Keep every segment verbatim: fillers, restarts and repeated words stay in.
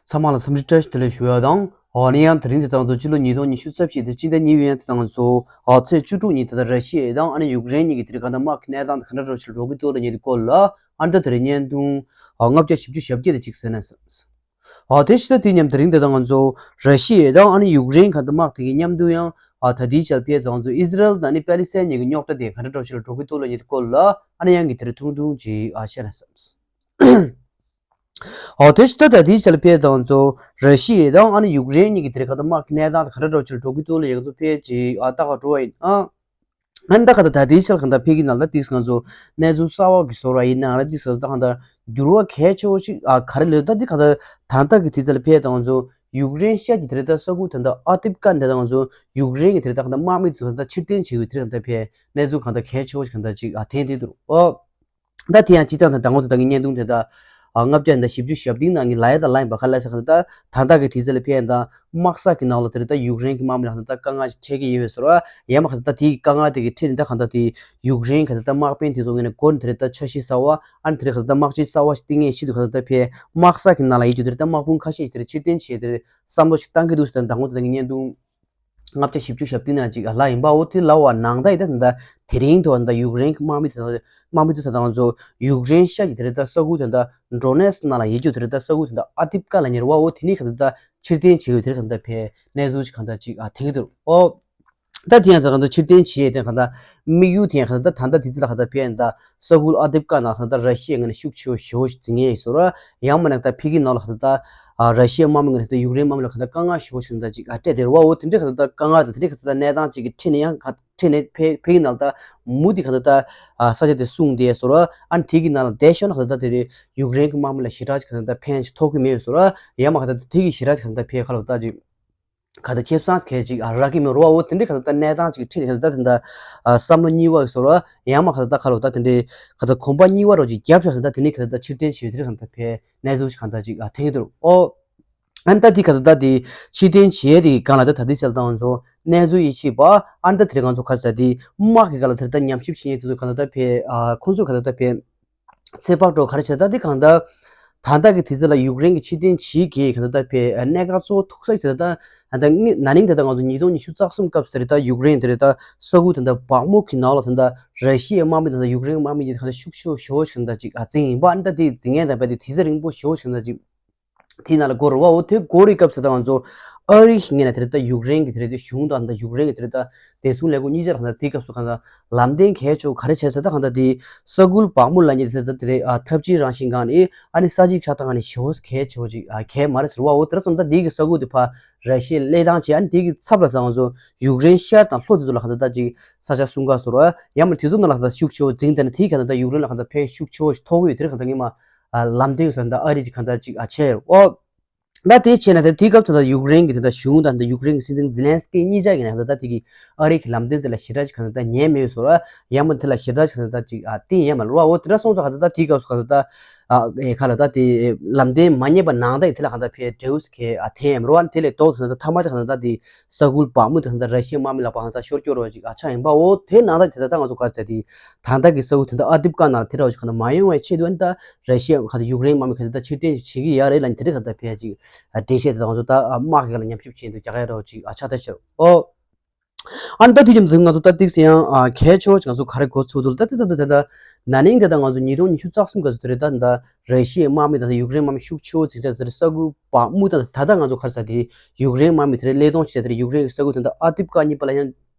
ཚང་མ་ལ་འཚམས་འདྲི་བཀྲ་ཤིས་བདེ་ལེགས་ཞུ་ཡ་དང་། ཨ་ནི་ཡང་དེ་རིང་དེ་དང་ཚོ་སྤྱི་ལོ་ཉིས་སྟོང་ཉི་ཤུ་རྩ་བཞི་དེ་སྤྱི་ཟླ་གཉིས་པའི་ཡང་དེ་དང་ཚོ་ཨ་ཚེས་བཅུ་དྲུག་ཉིན་དེ་དང་ར་ཤི་ཡ་དང་ཨ་ནི་ཡུཀ་རེན་གཉིས་ཀྱི་དེ་རིང་གང་ལྟར་དམག་གི་གནས་སྟངས་དེ་ག་འདྲ་འདྲ་ཞིག་འགྲོ་གི་འདུག་ལབ་མཁན་དེ་སྐོར་ལ་ཨ་ནི་ད་དེ་རིང་བརྙན་ཐུང་ཨ་ལྔ་བརྒྱ་བཞི་བཅུ་ཞེ་བརྒྱད་དེ་གཅིག་གསན་ན་བསམ། ཨ་དེ་ཕྱི་ཟླ་དེ་མཉམ་དེ་རིང་དེ་དང་ང་ཚོ་ར་ཤི་ཡ་དང་ཨ་ནི་ཡུཀ་རེན་གང་ལྟར་དམག་དེ་གི་མཉམ་དུ་ཡང་ཨ་ད་ལྟའི་ཆར་ཕེ་དང་ཚོ་ཨི་ཟི་རལ་དང་ཨ་ནི་པ་ལི་སི་ཐན་གཉིས་ཀྱི་རྙོག་དྲ་དེ་ག་འདྲ་འདྲ་ཞིག་འགྲོ་གི་འདུག་ལབ་མཁན་དེ་སྐོར་ལ་ཨ་ནི་ཡང་གི་དེ་རིང་ཐུང་ཐུང་ཅིག་ཨ་བཤད་ན་བསམ། ཨོ་དེ་ཕྱི་ད་ལྟ་དེའི་ཆར་ཕེ་དང་ཚོ་ར་ཤི་ཡ་དང་ཨ་ནི་ཡུཀ་རེན་གཉིས་ཀྱི་དེ་རིང་གང་ལྟར་དམག་གི་གནས་སྟངས་དེ་ག་འདྲ་འདྲ་ཞིག་འགྲོ་གི་འདུག་ལབ་ཡང་ཚོ་ཕེ་ཅིག་ཨ་ལྟ་ག་འགྲོ་བ་ཡིན་ཨ། ཨ་ནི་ད་ག་ད་ད་དེའི་ཆར་གང་ལྟར་ཕེ་གི་ནང་ལ་ཏིག་ང་ཚོ་གནས་ཚུལ་གསར་བ་གི་བཟོ་འདྲ་ཡིན་ནའང་ལ་ཏིག་ང་ཚོ་ད་གང་ལྟར་འགྱུར་བ་གལ་ཆེ་བོ་ཞིག་ཨ་ག་རེ་ལབ་ད་འདི་གང་ལྟར་ད་ལྟ་གི་དུས་ཚོད་ལ་ཕེ་དང་ཚོ་ཡུཀ་རེན་ཤར་གྱི་དེ་རིང་ད་ས་ཁུལ་དེ་འདྲ་ཨ་ཏིབ་ཀ་འདི་དང་ཚོ་ཡུཀ་རེན་གྱི་དེ་རིང་ད་གང་ལྟར་དམག་མི་ཚོ་ད་ཕྱིར་འཐེན་བྱེད་དགོས་དེ་རིང་ད་ཕེ་གནས་ཚུལ་གང་ལྟར་གལ་ཆེ་བོ་ཞིག་གང་ལྟར་ཅིག་ཨ་ཐོན་བསྡད་འདུག་ཨོ། ད་དེ་ཡང་སྤྱི་བཏང་དང་དང་པོ་དེ་དག་གི་བརྙན་ཐུང་དེ་དག་ཨ་ལྔ་བརྒྱ་དང་བཞི་བཅུ་ཞེ་བདུན་ནང་གི་ལ་ཡ་དང་ལ་ཡིན་པ་ག་ལ་ས་གང་ལྟར་ད་ལྟ་གི་དུས་ཚོད་ལ་ཕེ་ཡང་ད་དམག་ས་གི་ནང་ལ་དེ་རེད་ད་ཡུཀ་རེན་གྱི་དམག་མི་ལ་གང་ལྟར་དཀའ་ངལ་ཞིག་འཕྲད་ཀྱི་ཡོད་པའི་བཟོ་འདྲ་ཡང་མ་གང་ལྟར་ད་དེའི་དཀའ་ངལ་དེ་གི་འཕྲད་ནས་ད་གང་ལྟར་དེ་ཡུཀ་རེན་གྱི་ད་ལྟ་དམག་དཔོན་དེ་ཚོ་ངོས་ནས་སྒོ་ནས་དེ་རེད་ད་འཆར་གཞི་གསར་བ་ཨ་ནི་དེ་རེད་གང་ལྟར་དམག་སྤྱི་གསར་བ་ཞིག་བཏིང་མཁན་ཞིག་ཏུ་གང་ལྟར་ད་ཕེ་དམག་ས་གི་ནང་ལ་ཡོད་རྒྱུ་དེ་རེད་ད་དམག་དཔུང་ཁ་ཤས་ཤིག་དེ་རེད་ཕྱིར་འཐེན་བྱས་དེ་རེད་བསམ་བློ་ཞིག་བཏང་གི་འདུག་ཟེར་ད་དང་པོ་དེ་དག་གི་བརྙན་ཐུང་ལྔ་བརྒྱ་བཞི་བཅུ་ཞེ་བདུན་ནང་ཅིག་ལ་ཡིན་པའོ། དེ་ལ་བ་ནང་ད་ཡི་ད་ད་དེ་རིང་དུ་ད་ཡུཀ་རེན་གྱི་དམག་མི་དེ་དང་དམག་མི་དེ་ད་དང་ཚོ་ཡུཀ་རེན་ཤར་གྱི་དེ་རེད་ད་ས་ཁུལ་དེ་ད་ཌོ་ནེ་སི་ནང་ལ་ཡོད་རྒྱུ་དེ་རེད་ད་ས་ཁུལ་དེ་ད་ཨ་ཏིབ་ཀ་ལ་ཉེར་བའོ། དེ་ནས་གང་ལྟར་ཕྱིར་འཐེན་བྱེད་ཡོད་དེ་རེད་གང་ལྟར་ཕེ་གནས་ཚུལ་ཅིག་གང་ལྟར་ཅིག་ཨ་ཐེངས་དུ་ཨོ། ད་དེ་ཡང་ད་གང་ལྟར་ཕྱིར་འཐེན་བྱེད་ཡས་དེ་གང་ལྟར་དམིགས་ཡུལ་དེ་ཡང་གང་ལྟར་ད་ད་ལྟ་དེ་ཚོ་ལ་གང་ལྟར་ཕེ་ཡང་ད་ས་ཁུལ་ཨ་ཏིབ་ཀ་ནང་གང་ལྟར་ར་ཤི་ཡའི་ངོས་ནས་ཤུགས་ཆེ་བོ་ཞེ་བོ་ཞིག་འཛིན་ཡས་ཡིན་བཟོ་འདྲ་ཡང་མིན་ན་ད་ཕེ་གི་ནང་ལ་གང་ལྟར། ཨ་ར་ཤི་ཡའི་དམག་མི་ངོས་ནས་ད་ཡུཀ་རེན་དམག་མི་ལ་གང་ལྟར་དཀའ་ངལ་ཞེ་པོ་ཞིག་ད་ཅིག་ཨ་སྤྲད་དེ་རེད་བ། འོ་དེ་འདྲའི་གང་ལྟར་དཀའ་ངལ་དང་དེ་འདྲའི་གང་ལྟར་གནས་སྟངས་ཅིག་གི་འཕྲད་ནས་ཡང་ག་འཕྲད་ནས་ཕེ་ཕེ་གི་ནང་ལ་ད་མུ་མཐུད་གང་ལྟར་ད་ཨ་ས་ཆ་དེ་སྲུང་བསྡད་བཟོ་འདྲ། ཨ་ནི་དེ་གི་ནང་ལ་བསྡད་ཤོར་ན་གང་ལྟར་ད་དེ་རེད་ཡུཀ་རེན་གྱི་དམག་མི་ལ་ཞེ་དྲག་ཅིག་གང་ལྟར་ད་ཕན་ཞིག་ཐོགས་ཀྱི་མེད་བཟོ་འདྲ། ཡང་མ་གང་ལྟར་དེ་གི་ཞེ་དྲག་ཅིག་གང་ལྟར་ཕེ་ཁ་ལོ་ད་ཅིག་ག་ད་ཁེ་བཟང་ཁལ་ཅིག་ཨ་རག་གི་མི་རུ་བ། འོ་དེ་འདྲའི་ག་ད་ལྟ་གནས་སྟངས་ཅིག་ཁྲིད་ནས་ག་ད་ལྟ་དེ་འདྲ་ཨ་བསམ་བློ་གཉིས་པ་བཟོ་འདྲ་ཡང་མ་ག་ད་ལྟ་ཁ་ལོ་ད་དེ་འདྲའི་ག་ད་གོམ་པ་གཉིས་པ་རོ་ཅིག་རྒྱབ་ཤག་ད་ལྟ་དེ་འདྲའི་ག་ད་ལྟ་ཕྱིར་འཐེན་བྱེད་དེ་ག་ད་ལྟ་ཕེ་གནས་ཚུལ་ཅིག་ག་ད་ཅིག་ཨ་ཐེངས་དུ་ཨོ། ཨ་ནི་ད་དེ་ག་ད་ལྟ་དེ་ཕྱིར་འཐེན་བྱེད་དེ་གང་ལ་ད་ད་དེ་ཚལ་དང་ཚོ་གནས་ཚུལ་ཡིད་ཆེས་པ། ཨ་ནི་ད་དེ་རེ་ང་ཚོ་ག་ས་དེ་དམག་གི་ག་ལ་དེ་ད་ཉམས་ཞིབ་བྱེད་མཁན་དེ་ཚོ་ག་ད་ལྟ་ཕེ་ཨ་ཁོང་ཚོ་ག་ད་ལྟ་ཕེ། ཚེ་དཔག་འགྲོ་ག་རེ་བྱས་ད་འདི་གང་ལྟར། ད་ལྟ་གི་དུས་ཚོད་ལ་ཡུཀ་རེན་གྱི་ཕྱིར་འཐེན་བྱེད་ཀྱི་གང་ལྟར་ད་ཕེ་གནད་འགག་གཙོ་བོ་ཐུག་ས་ཞིག་ད་ལྟ་ད་ལྟ་ན་ནིང་ད་ལྟ་ང་ཚོ་ཉིས་སྟོང་ཉི་ཤུ་རྩ་གསུམ་སྐབས་སུ་ད་ལྟ་ཡུཀ་རེན་ད་ལྟ་ས་ཁུལ་ད་ལྟ་བག་མུག་གི་ནང་ལ་ད་ལྟ་ར་ཤི་ཡའི་དམག་མི་ད་ལྟ་ཡུཀ་རེན་གྱི་དམག་མི་གཉིས་གང་ལྟར་ཤུགས་ཆེ་བོ་ཞེ་པོ་ཞིག་ད་ཅིག་ཨ་འཛིང་ཡིན་པ་ཨ་ནི་ད་དེ་འཛིང་ངེས་ད་ཕེ་དེ་དུས་ཚོད་རིང་པོ་ཞེ་པོ་ཞིག་ད་ཅིག་དེའི་ནང་ལ་འགོར་བ། འོ་དེ་འགོར་བའི་སྐབས་སུ་ད་ང་ཚོ་ཨ་རི་གི་ངོས་ནས་དེ་རེད་ད་ཡུཀ་རེན་གྱི་དེ་རེད་ད་གཞུང་དང་ད་ཡུཀ་རེན་གྱི་དེ་རེད་ད་བདེ་སྲུང་ལས་ཁུངས་གཉིས་ཆར་གང་ལྟར་དེའི་སྐབས་སུ་གང་ལྟར་ལམ་སྟོན་གལ་ཆེ་བོ་ག་རེ་བྱས་ཟེར་ད་གང་ལྟར་དེ་ས་ཁུལ་བག་མུག་ལབ་མཁན་དེ་ད་དེ་རེད་ཨ་འཐབ་ཇུས་རང་བཞིན་སྒང་ནས་ཨ་ནི་ས་འཇིགས་ཆགས་སྟངས་སྒང་ནས་ཞེ་པོ་གལ་ཆེ་བོ་ཅིག་ཨ་གལ་མ་རེད་ཟེར་བ། འོ་དེ་འདྲ་སོང་ད་དེ་གི་ས་ཁུལ་དེ་ཕར་ར་ཤི་ཡས་སླེབས་སྟངས་བྱས་ཨ་ནི་དེ་གི་ཚབ་ལ་ད་ང་ཚོ་ཡུཀ་རེན་ཤར་དང་ལྷོ་དེ་ཚོ་ལ་གང་ལྟར་ད་ཅིག་ས་ཆ་སྲུང་ག་ཟེར་བ་ཡང་མ་དེ་ཚོ་ནང་ལ་གང་ལྟར་ཤུགས་ཆེ་བོ་འཛིང་དེ་ནས་དེ་གང་ལྟར་ད་ཡུཀ་རེན་ལ་གང་ལྟར་ཕན་ཤུགས་ཆེ་བོ་ཞིག་ཐོགས་ཀྱི་ཡོད། དེ་རེད་གང་ལྟར་ངས་མ། ཨ་ལམ་སྟོན་ཟེར་ད་ཨ་རི་གི་གང་ལྟར་ཅིག་ཨ་བྱས་ཡོད། ཨོ། ད་དེ་བྱས་ན་ད་དེའི་སྐབས་དེ་ད་ཡུཀ་རེན་གྱི་དེ་ད་གཞུང་དང་ད་ཡུཀ་རེན་གྱི་སྲིད་འཛིན་ཛི་ལན་སི་ཀི་གཉིས་ཆ་གི་ནས་ད་ད་དེ་གི་ཨ་རི་གི་ལམ་སྟོན་དེ་ལ་ཞེ་དྲག་ཅིག་གང་ལྟར་ད་ཉན་མེད་བཟོ་འདྲ། ཡང་མ་དེ་ལ་ཞེ་དྲག་ཅིག་གང་ལྟར་ད་ཅིག་ཨ་བསྟུན་ཡས་མ་རེད་བ། འོ་དེ་འདྲ་སོང་ཙང་གང་ལྟར་ད་དེའི་སྐབས་སུ་གང་ལྟར་ད་ཨ་ཨེ་ག་ལ་ད་དེ་ལམ་སྟོན་མ་ཉན་པ་ནང་ད་ཡི་དེ་ལ་གང་ལྟར་ཕེ་འབྲས་བུ་ཟེར་མཁན་ཨ་འཐེན་ཡས་མ་རེད་བ། དེ་ལས་ལྡོག་ཟེར་ན་ད་ཐ་མ་ཅིག་གང་ལྟར་ད་དེ་ས་ཁུལ་བག་མུག་དེ་གང་ལྟར་ར་ཤི་ཡའི་དམག་མི་ལ་ཕར་གང་ལྟར་ཤོར་སྐྱོར་རོགས་ཅིག་ཨ་ཆགས་ཡིན་པ། འོ་དེ་ནང་ད་དེ་ད་ད་ང་ཚོ་ག་ཚད་དེ་ད་ལྟ་གི་ས་ཁུལ་དེ་ད་ཨ་ཏིབ་ཀ་ནང་དེ་འདྲ་བ་ཅིག་གང་ལྟར་མ་ཡོང་བའི་ཆེད་དུ་ཨ་ནི་ད། ར་ཤི་ཡ་ག་ད་ཡུཀ་རེན་དམག་མི་ག་ད་ད་ཕྱིར་འཐེན་བྱེད་ཀྱི་ཡ་རེད་ལབ་ནས་དེ་རིང་ག་ད་ཕེ་ཅིག་འགྲེལ་བཤད་དེ་ང་ཚོ་ད་དམག་གི་ག་ལ་ཉམས་ཞིབ་བྱེད་འདུག་རྒྱག་ཡ་རོགས་ཅིག་ཨ་ཆགས་ད་ཕྱིར་ཨོ། ཨ་ནི་ད་དེ་རྒྱུ་མཚན་ང་ཚོ་ད་ཏིག་སེ་ཡང་ཨ་གལ་ཆེ་བོ་ཅིག་ང་ཚོ་ག་རེ་གོ་ཚུགས་འདུག་ད་ད་ད་ད་ད་ན་ནིང་དེ་ད་ང་ཚོ་ཉིས་སྟོང་ཉི་ཤུ་རྩ་གསུམ་ག་ཚོད་དེ་རེད་ད་ད་ར་ཤི་ཡའི་དམག་མི་ད་ད་ཡུཀ་རེན་དམག་མི་ཤུགས་ཆེ་བོ་ཅིག་ད་དེ་རེད་ས་ཁུལ་བག་མུག་ད་ད་ད་ང་ཚོ་ག་རེ་ཟེར་དེ་ཡུཀ་རེན་དམག་མི་དེ་རེད་སླེབས་གཏོང་བྱེད་ད་དེ་རེད་ཡུཀ་རེན་གི་ས་ཁུལ་དེ་ད་ཨ་ཏིབ་ཀ་གཉིས་པ་ལ་ཡང་།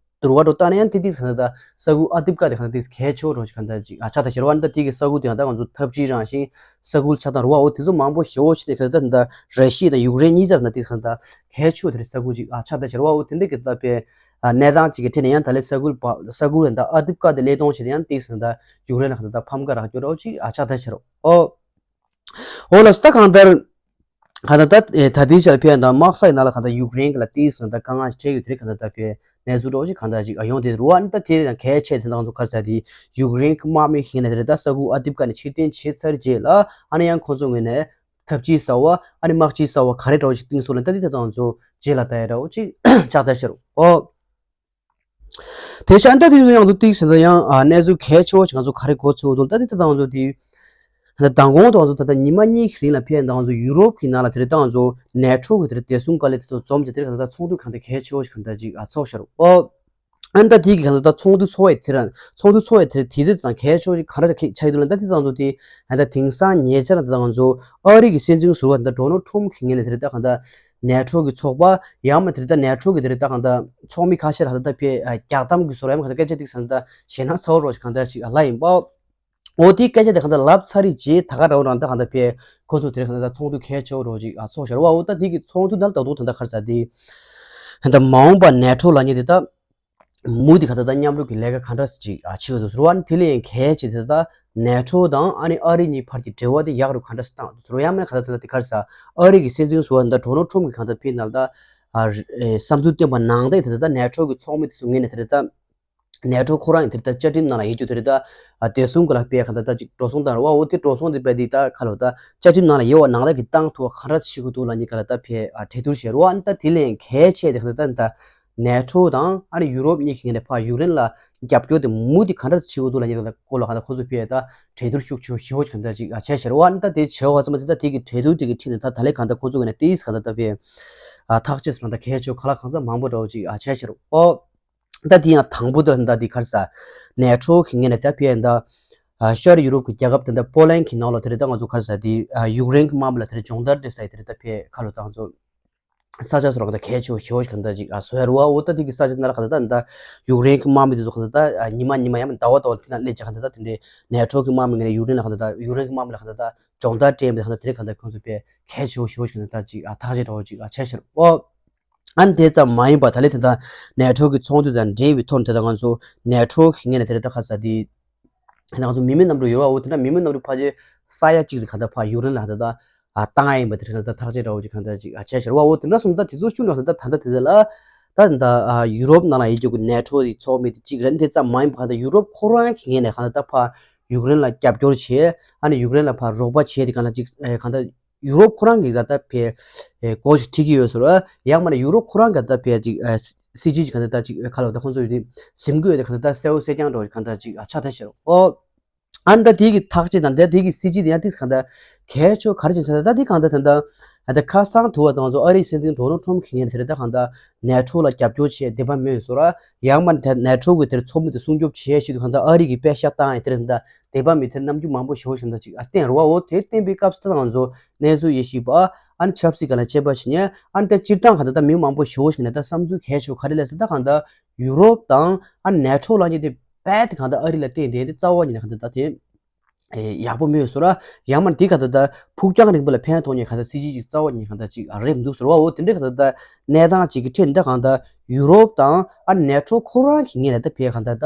དུར་བ་འགྲོ་ལྟ་ན་ཡང་ཏི་ཏི་གང་ལྟར་ས་ཁུལ་ཨ་ཏིབ་ཀ་དེ་གང་ལྟར་ཏི་གལ་ཆེ་བོ་རོ་ཅིག་གང་ལྟར་ཅིག་ཨ་ཆགས་ད་ཕྱིར་བ་འདི་ཏི་གི་ས་ཁུལ་དེ་གང་ལྟར་ང་ཚོ་འཐབ་ཇུས་རང་བཞིན་ས་ཁུལ་ཆགས་སྟངས་རུ་བ་འོ་དེ་ཚོ་མང་པོ་ཞེ་བོ་ཞིག་དེ་གང་ལྟར་འདི་ར་ཤི་ཡ་དང་ཡུཀ་རེན་གཉིས་ཆར་ན་ཏི་གང་ལྟར་གལ་ཆེ་བོ་དེ་རེད་ས་ཁུལ་ཅིག་ཨ་ཆགས་ད་ཕྱིར་བ་འོ་དེ་འདྲ་གི་ད་པའི་གནས་སྟངས་ཅིག་གི་ཁྲིད་ནས་ཡང་ད་ལེ་ས་ཁུལ་པ་ས་ཁུལ་ཡང་ད་ཨ་ཏིབ་ཀ་དེ་སླེབས་གཏོང་བྱེད་དེ་ཡང་ཏི་གང་ལྟར་ཡུཀ་རེན་ལ་གང་ལྟར་ཕམ་ཁ་རག་རྒྱུ་རོ་ཅིག་ཨ་ཆགས་ད་ཕྱིར་འོ། འོ་ལགས་སོ། ད་གང་ལྟར་གང་ལྟར་ད་ད་ལྟའི་ཆར་ཕེ་ཡང་ད་དམག་ས་ཡི་ནང་ལ་གང་ལྟར་ཡུཀ་རེན་གྱི་ལ་ཏིག་སོང་ད་དཀའ་ངལ་ཞིག་འཕྲད་ཡོད་དེ་རེད་གང་ལྟར་ད་ཕེ་གནས་ཚུལ་འདྲ་བོ་ཞིག་གང་ལྟར་ཅིག་ཨ་ཡོང་དེ་རུ་བ་ནི་ད་དེ་ཡང་གལ་ཆེ་དེ་ང་ཚོ་ག་རེ་ཟེར་དེ་ཡུཀ་རེན་གྱི་དམག་མི་ཤེས་ན་དེ་རེད་ད་ས་ཁུལ་ཨ་ཏིབ་ཀ་ནས་ཕྱིར་འཐེན་བྱས་ཚར་རྗེས་ལ་ཨ་ནི་ཡང་ཁོང་ཚོ་ངོས་ནས་འཐབ་ཇུས་གསར་བ་ཨ་ནི་དམག་སྤྱི་གསར་བ་ག་རེ་འདྲ་བོ་ཞིག་བཏིང་སོང་ལ་ད་དེ་ད་ང་ཚོ་རྗེས་ལ་ལྟ་ཡ་འདྲ་བོ་ཅིག་ཆགས་ད་ཤར་འོ། དེ་ཤ་ཨ་ནི་ད་དེ་ཚོ་ཡང་ཚོ་ཏིག་ཟེར་ན་ཡང་ཨ་གནས་ཚུལ་གལ་ཆེ་བོ་ཞིག་ང་ཚོ་ག་རེ་གོ་ཚུལ་འདུག་ད་དེ་ད་ང་ཚོ་དེ་ ད་མདང་དགོང་དུ་ང་ཚོ་ད་ལྟ་ཉི་མ་གཉིས་ཀྱི་རིང་ལ་ཕེབས་ད་ང་ཚོ་ཡུ་རོབ་ཀྱི་ནང་ལ་དེ་རིང་ད་ང་ཚོ་ནེ་ཊོ་གི་དེ་རིང་བདེ་སྲུང་བཀའ་བློན་དེ་ཚོ་འཛོམས་ཀྱི་དེ་རིང་གང་ལྟར་ད་ཚོགས་འདུ་གང་ལྟར་གལ་ཆེ་བོ་ཞིག་གང་ལྟར་ཅིག་ཨ་ཚོགས་ཤར་ཨོ། ཨ་ནི་ད་དེ་གི་གང་ལྟར་ད་ཚོགས་འདུ་ཚོགས་ཡས་དེ་རང་ཚོགས་འདུ་ཚོགས་ཡས་དེ་དེ་ཚོ་དང་གལ་ཆེ་བོ་ཞིག་གང་ལྟར་ཆགས་ཡོད་དུས་ལ་ད་དེ་ད་ང་ཚོ་དེ་ད་དེང་སང་ཉེ་ཆར་ད་ང་ཚོ་ཨ་རི་གི་སྲིད་འཛིན་ཟུར་པ་ད་ཌོ་ནལ་ཊམ་གི་ངོས་ནས་དེ་རིང་ད་གང་ལྟར་ནེ་ཊོ་གི་ཚོགས་པ་ཡང་མ་དེ་རིང་ད་ནེ་ཊོ་གི་དེ་རིང་ད་གང་ལྟར་ཚོགས་མི་ཁ་ཤས་ལ་ད་ད་ཕེ་རྒྱག་གཏམ་གི་བཟོ་འདྲ་ཡང་མ་གང་ལྟར་སྐད་ཆ་དེ་གང་ལྟར་ཞེད་སྣང་ཚ་བོ་རོ་ཞིག་གང་ལྟར་ཞིག་ལབ་ཡིན་པ། འོ་དེའི་སྐད་ཆ་དེ་གང་ལྟར་ལབ་ཚར་རེད་རྗེས་ད་ག་རང་རང་ད་གང་ལྟར་ཕེ་ཁོ་ཚོ་དེ་རིང་གང་ལྟར་ཚོགས་འདུ་གལ་ཆེ་བོ་རོ་ཅིག་ཨ་ཚོགས་ཤར་བ། འོ་ད་དེ་གི་ཚོགས་འདུ་ནང་ད་དུང་ད་ལྟ་ག་རེ་ཟེར་དེ་ད་མ་འོངས་པ་ནེ་ཊོ་ལབ་མཁན་དེ་ད་མུ་མཐུད་གང་ལྟར་ད་མཉམ་རུབ་ཀྱི་ལས་ཀ་གང་འདྲ་ཅིག་ཨ་བྱེད་ཀྱི་འདུག་ཟེར་བ། ཨ་ནི་དེ་ལས་ཡང་གལ་ཆེ་དེ་ད་ནེ་ཊོ་དང་ཨ་ནི་ཨ་རི་གཉིས་བར་གྱི་འབྲེལ་བ་དེ་ཡག་རུ་གང་འདྲ་ཞིག་བཏང་འདུག་ཟེར་བ། ཡང་མིན་གང་ལྟར་ད་ལྟ་དེ་ག་རེ་ཟེར་ཨ་རི་གི་སྲིད་འཛིན་ཟུར་པ་ད་ལྟ་ཌོ་ནལ་ཊམ་གི་གང་ལྟར་ཕེ་ནང་ལ་ད་ཨ་བསམ་ཚུལ་བཏོན་པ་ནང་ལྟར་དེ་ད་ནེ་ཊོ་གི་ཚོགས་མི་དེ་ཚོ་ངོས་ནས་དེ་ད། ནེ་ཊོ་ཁོ་རང་ཡིན་དེ་ད་བཅའ་ཁྲིམས་ནང་ལ་ཡོད་རྒྱུ་དེ་རེད་ད། བདེ་སྲུང་གི་ལ་དཔེ་གང་ལྟར་ད་ཅིག་འགྲོ་སོང་བཏང་རེད་བ། འོ་དེ་འགྲོ་སོང་དེ་དཔེ་དེ་ད་ག་ལོ་ད་བཅའ་ཁྲིམས་ནང་ལ་ཡོད་བ་ནང་ལ་གི་བཏང་ཐུབ་བ་གང་འདྲ་བྱེད་དགོས་འདུག་ལབ་མཁན་ག་ལ་ད་ཕེ་གྲོས་བསྡུར་བྱས་རེད་བ། ཨ་ནི་ད་དེ་ལས་གལ་ཆེ་དེ་གང་ལྟར་ད་ནེ་ཊོ་དང་ཨ་ནི་ཡུ་རོབ་གཉིས་ཀྱི་ངོས་ནས་ཕར་ཡུཀ་རེན་ལ་རྒྱབ་སྐྱོར་དེ་མུ་མཐུད་གང་འདྲ་བྱེད་དགོས་འདུག་ལབ་མཁན་ག་ལ་སྐོར་ལ་གང་ལྟར་ཁོ་ཚོ་ཕེ་ད་གྲོས་བསྡུར་ཤུགས་ཆེ་ཤོས་གང་ལྟར་ཅིག་བྱས་བྱས་རེད་བ། ཨ་ནི་ད་དེ་བྱས་བ་ཙམ་མ་ཟད་ད་དེ་གི་གྲོས་བསྡུར་དེ་གི་ཁྲིད་ནས་ད་ད་ལས་གང་ལྟར་ཁོ་ཚོ་གི་ནས་ཏིས་གང་ལྟར་ད་ཕེ་ཐག་གཅོད་སོང་ད་གལ་ཆེ་གང་ལ་གང་འཚམ་མང་པོ་འདྲ་བོ་ཅིག་བྱས་བྱས་རེད་བ། ད་དེ་ཡང་དང་པོ་དེ་ལ་ད་དེ་ག་རེ་ཟེར་ནེ་ཊོ་གི་ངོས་ནས་ད་ཕེ་ད་ཤར་ཡུ་རོབ་ཀྱི་རྒྱལ་ཁབ་དེ་འདྲ་པོ་ལན་གྱི་ནང་ལ་དེ་རེད་ད་ང་ཚོ་ག་རེ་ཟེར་དེ་ཡུཀ་རེན་གྱི་དམག་མི་ལ་དེ་རེད་སྦྱོང་བརྡར་དེ་ཟེར་དེ་རེད་ད་ཕེ་ཁ་ལོ་ད་ང་ཚོ་ས་ཆ་སོ་ར་ག་ད་གལ་ཆེ་བོ་ཞེ་བོ་ཞིག་ག་ད་ཅིག་ཨ་བཟོ་ཡ་རེད་བ། འོ་ད་དེ་གི་ས་ཆ་ནང་ལ་ག་ད་ད་ད་ཡུཀ་རེན་གྱི་དམག་མི་དེ་ཚོ་ག་ད་ད་ཉི་མ་ཉི་མ་ཡང་མིན་ཟླ་བ་ཟླ་བ་དེ་ན་སླེབས་ཀྱི་ག་ད་ད་དེ་འདྲའི་ནེ་ཊོ་གི་དམག་མི་ངོས་ནས་ཡུཀ་རེན་ལ་ག་ད་ད་ཡུཀ་རེན་གྱི་དམག་མི་ལ་ག་ད་ད་སྦྱོང་བརྡར་སྤྲད་མི་ག་ད་དེ་རེད་ག་ད་ཁོང་ཚོ་དཔེ་གལ་ཆེ་བོ་ཞེ་བོ་ཞིག་ག་ད་ཅིག་ཨ་ཐག་གཅོད་འདྲ་བོ་ཅིག་ཨ་བྱས་ཤག་རེད་བ། ཨ་ནི་དེ་ཙམ་མ་ཡིན་པར་ད་ལན་དེ་ད་ནེ་ཊོ་གི་ཚོགས་འདུ་དང་འབྲེལ་བའི་ཐོག་ནས་དེ་ད་ང་ཚོ་ནེ་ཊོ་གི་ངོས་ནས་དེ་རེད་ད་ག་རེ་ཟེར་དེ་ང་ཚོ་མི་མེད་གནམ་གྲུ་ཡོད་བ། འོ་དེ་འདྲ་མི་མེད་གནམ་གྲུ་ཕལ་ཆེར་ས་ཡ་གཅིག་ཙམ་ག་ད་ཕར་ཡུཀ་རེན་ལ་ག་ད་ད་བཏང་ཡ་ཡིན་པ་དེ་རེད་ག་ད་ཐག་གཅོད་འདྲ་བོ་ཅིག་ག་ད་ཅིག་ཨ་བྱས་ཤག་རེད་བ། འོ་དེ་འདྲ་སོང་ད་དེ་ཚོ་ཤུགས་ནས་ད་ད་ད་དེ་ཚོ་ལ་ད་ད་ཡུ་རོབ་ནང་ལ་ཡོད་རྒྱུ་གི་ནེ་ཊོ་གི་ཚོགས་མི་དེ་གཅིག་རེད། དེ་ཙམ་མ་ཡིན་པར་ག་ད་ཡུ་རོབ་ཁོ་རང་གི་ངོས་ནས་ག་ད་ད་ཕར་ཡུཀ་རེན་ལ་རྒྱབ་སྐྱོར་བྱས་ཨ་ནི་ཡུཀ་རེན་ལ་ཕར་རོགས་པ་བྱས་དེ་ག་ད་ཅིག་ག་ད། ཡུ་རོབ་ཁོ་རང་གིས་ད་ལྟ་ཕེ་ཨེ་གོ་ཞིག་ཁྲིད་ཀྱི་ཡོད་ཟེར་བ། ཡང་མིན་ན་ཡུ་རོབ་ཁོ་རང་གིས་ད་ལྟ་ཕེ་ཅིག་ཨེ་སྲིད་སྤྱི་ཅིག་ག་ད་ལྟ་ཅིག་ཁ་ལོ་ད་ཁོང་ཚོ་ཡོད་དུས་ཟིན་གྱི་ཡོད་དེ་ག་ད་ལྟ་གསལ་བོ་གསལ་རྐྱང་འདྲ་བོ་ཞིག་ག་ད་ལྟ་ཅིག་ཨ་ཆགས་ཐལ་ཤག་རེད་ཨོ། ཨ་ནི་ད་དེ་གི་ཐག་གཅོད་དང་ད་དེ་གི་སྲིད་སྤྱི་དེ་ཡང་ཏིག་ག་ད་གལ་ཆེ་ག་རེ་བྱས་ན་ད་དེ་གང་ལྟར་ད་ལྟ་ད་ཁ་སང་དུ་བ་དང་ཚོ་ཨ་རིའི་སྲིད་འཛིན་ཌོ་ནལ་ཊམ་གྱི་ངོས་ནས་དེ་རེད་ད་གང་ལྟར་ནེ་ཊོ་ལ་རྒྱབ་སྐྱོར་བྱེད་འདོད་པ་མེད་ཟེར་བ། ཡང་མིན་ན་ནེ་ཊོ་གི་དེར་ཚོགས་མི་དེ་སྲུང་སྐྱོབ་བྱེད་ཞེས་དུས་གང་ལྟར་ཨ་རི་གི་པེ་ཤ་བཏང་ཡ་དེར་གང་ལྟར་དད་པ་མི་དེར་རྣམ་འགྱུར་མང་པོ་ཞེ་པོ་ཞིག་གང་ལྟར་ཅིག་ཨ་བསྟན་རུ་བ། འོ་དེ་བསྟན་པའི་སྐབས་སུ་ད་ང་ཚོ་གནས་ཚུལ་ཡེ་ཤེས་པ་ཨ་ནི་ཆབ་སྲིད་སྒང་ལ་དཔྱད་པ་བྱེད་མཁན་ཨ་ནི་ད་སྤྱིར་བཏང་གང་ལྟར་ད་མི་མང་པོ་ཞེ་པོ་ཞིག་གང་ལྟར་ད་བསམ་ཚུལ་གལ་ཆེ་བ་ག་རེ་ལབ་ཟེར་ད་གང་ལྟར་ཡུ་རོབ་དང་ཨ་ནི་ནེ་ཊོ་ལབ་མཁན་དེ་རྦད་དེ་གང་ལྟར་ཨ་རི་ལ་བརྟེན་བསྡད་དེ་རྩ་བ་ཉིད་ནས་གང་ལྟར་ད་དེ། ཨེ་ཡག་པོ་མེད་ཟེར་བ། ཡང་མིན་ན་དེ་ག་ད་ལྟ་ཕུགས་རྒྱང་རིང་པོ་ལ་ཕན་ཐོགས་མཁན་ག་ད་སྲིད་ཇུས་ཅིག་རྩ་བ་ཉིད་ག་ད་ཅིག་རེད་མི་འདུག་ཟེར་བ། འོ་དེ་འདྲའི་ག་ད་ལྟ་གནས་སྟངས་ཅིག་གི་ཁྲོད་ནས་ད་གང་ལྟར་ཡུ་རོབ་དང་ཨ་ནེ་ཊོ་ཁོ་རང་གི་ངོས་ནས་ད་ཕེ་ག་ད་ལྟ་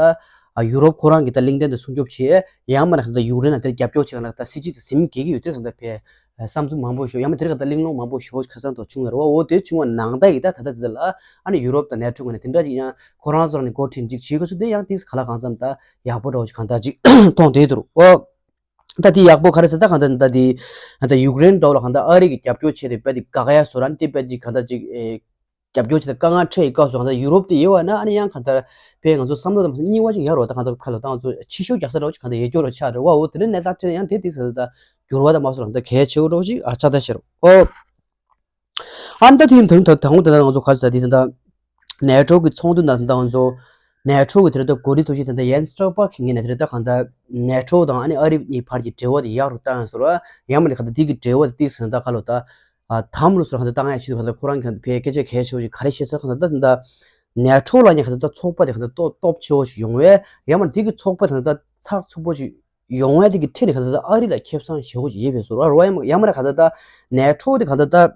ཡུ་རོབ་ཁོ་རང་གི་ད་གླིང་ཕྲན་དེ་སྲུང་སྐྱོབ་བྱེད། ཡང་མིན་ན་ག་ད་ཡུཀ་རེན་ལ་དེར་རྒྱབ་སྐྱོར་བྱེད་ག་ད་སྲིད་ཇུས་དེ་ཟིན་གྱི་ཡོད་དེ་ག་ད་ཕེ་བསམ་ཚུལ་མང་པོ་ཞིག་ཡང་མིན་དེར་ག་ད་གླེང་སློང་མང་པོ་ཞིག་ཁ་སང་དུ་བྱུང་ཡོད་རེད་བ། འོ་དེ་བྱུང་བ་རེད་བ། འོ་དེ་བྱུང་བ་ནང་ལྟར་གྱི་ད་ད་ལྟ་དེ་ལ་ཨ་ནི་ཡུ་རོབ་དང་ནེ་ཊོ་ངོས་ནས་དེ་འདྲ་ཅིག་ཡང་ཁོ་རང་ཚོ་རང་ནས་འགོ་ཁྲིད་ཅིག་བྱེད་དགོས་ཚུལ་དེ་ཡང་ཏིག་ག་ལ་གང་འཚམ་ད་ཡག་པོ་འདྲ་བོ་ཞིག་གང་ལྟར་ཅིག་མཐོང་བསྡད་འདུག་རོ། ད་དེ་ཡག་པོ་ག་རེ་ཟེར་ད་གང་ལྟར་ད་དེ་ད་ཡུཀ་རེན་འདྲ་བོ་ལ་གང་ལྟར་ཨ་རི་གི་རྒྱབ་སྐྱོར་བྱས་ཏེ་རྦད་དེ་དགག་ཡ་བཟོ་ར་ནི་དེ་རྦད་དེ་གང་ལྟར་ཅིག་ཨེ་རྒྱབ་སྐྱོར་བྱས་ཏེ་དཀའ་ངལ་འཕྲད་ཡི་སྐབས་སུ་གང་ལྟར་ཡུ་རོབ་དེ་ཡོད་བ་ན་ཨ་ནི་ཡང་གང་ལྟར་དཔེ་ང་ཚོ་བསམ་བློ་དང་མ་སོ་རྙིང་བ་ཅིག་ཡར་རོ་ད་གང་ལྟར་ཁ་ལ་ད་ང་ཚོ་ཕྱི་ཤོག་རྒྱག་ས་འདྲ་བོ་ཅིག་གང་ལྟར་ཡོད་སྐྱོ་རོ་ཆགས་རེད་བ། འོ་དེ་འདྲ་གནས་སྟངས་འཕྲད་ན་ཡང་དེ་དེ་ཟེར་ད་འགྱུར་བ་དང་མ་སོ་ར་གང་ལྟར་གལ་ཆེ་བོ་འདྲ་བོ་ཅིག་ཨ་ཆགས་ད་ཤེར་ཨོ། ཨ་ནི་ད་དུས་ད་དང་པོ་དེ་ད་ང་ཚོ་ག་རེ་ཟེར་དེ་ད་ནེ་ཊོ་གི་ཚོགས་འདུ་ནང་ད་ང་ཚོ་ནེ་ཊོ་གི་དེ་ད་འགོ་ཁྲིད་ཐུགས་ཤིག་དེ་ད་ཡན་སི་སྟོལ་པག་གི་ངོས་ནས་དེ་ད་གང་ལྟར་ནེ་ཊོ་དང་ཨ་ནི་ཨ་རི་གཉིས་བར་གྱི་འབྲེལ་བ་དེ་ཡག་རུ་བཏང་ཡ་སོ་ར། ཡང་མ་ནི་གང་ལྟར་དེ་གི་འབྲེལ་བ་དེ་ཏིག་ཟིན་ད་ག་ལོ་ད་དམ་ལུ་སོ་ར་གང་ལྟར་བཏང་ཡ་ཆེད་དུ་གང་ལྟར་ཁོ་རང་གི་གང་ལྟར་ཕའི་སྐད་ཆ་གལ་ཆེ་བོ་ཞིག་ག་རེ་བཤད་ས་གང་ལྟར་ད་དེ་ད་ནེ་ཊོ་ལ་ཡང་གང་ལྟར་ད་ཚོགས་པ་དེ་གང་ལྟར་སྟོབས་སྟོབས་ཆེ་བོ་ཞིག་ཡོང་བས། ཡང་མ་ནི་དེ་གི་ཚོགས་པ་དེ་གང་ལྟར་ཚགས་ཚུད་པོ་ཞིག་ཡོང་བ་དེ་གི་ཁྲིད་ནས་གང་ལྟར་ཨ་རི་ལ་ཁེ་བཟང་ཞེ་པོ་ཅིག་ཡོད་པའི་བཟོ་འདྲ་རེད་བ། ཡང་ཡང་མིན་ན་གང་ལྟར་ནེ་ཊོ་དེ་གང་ལྟར་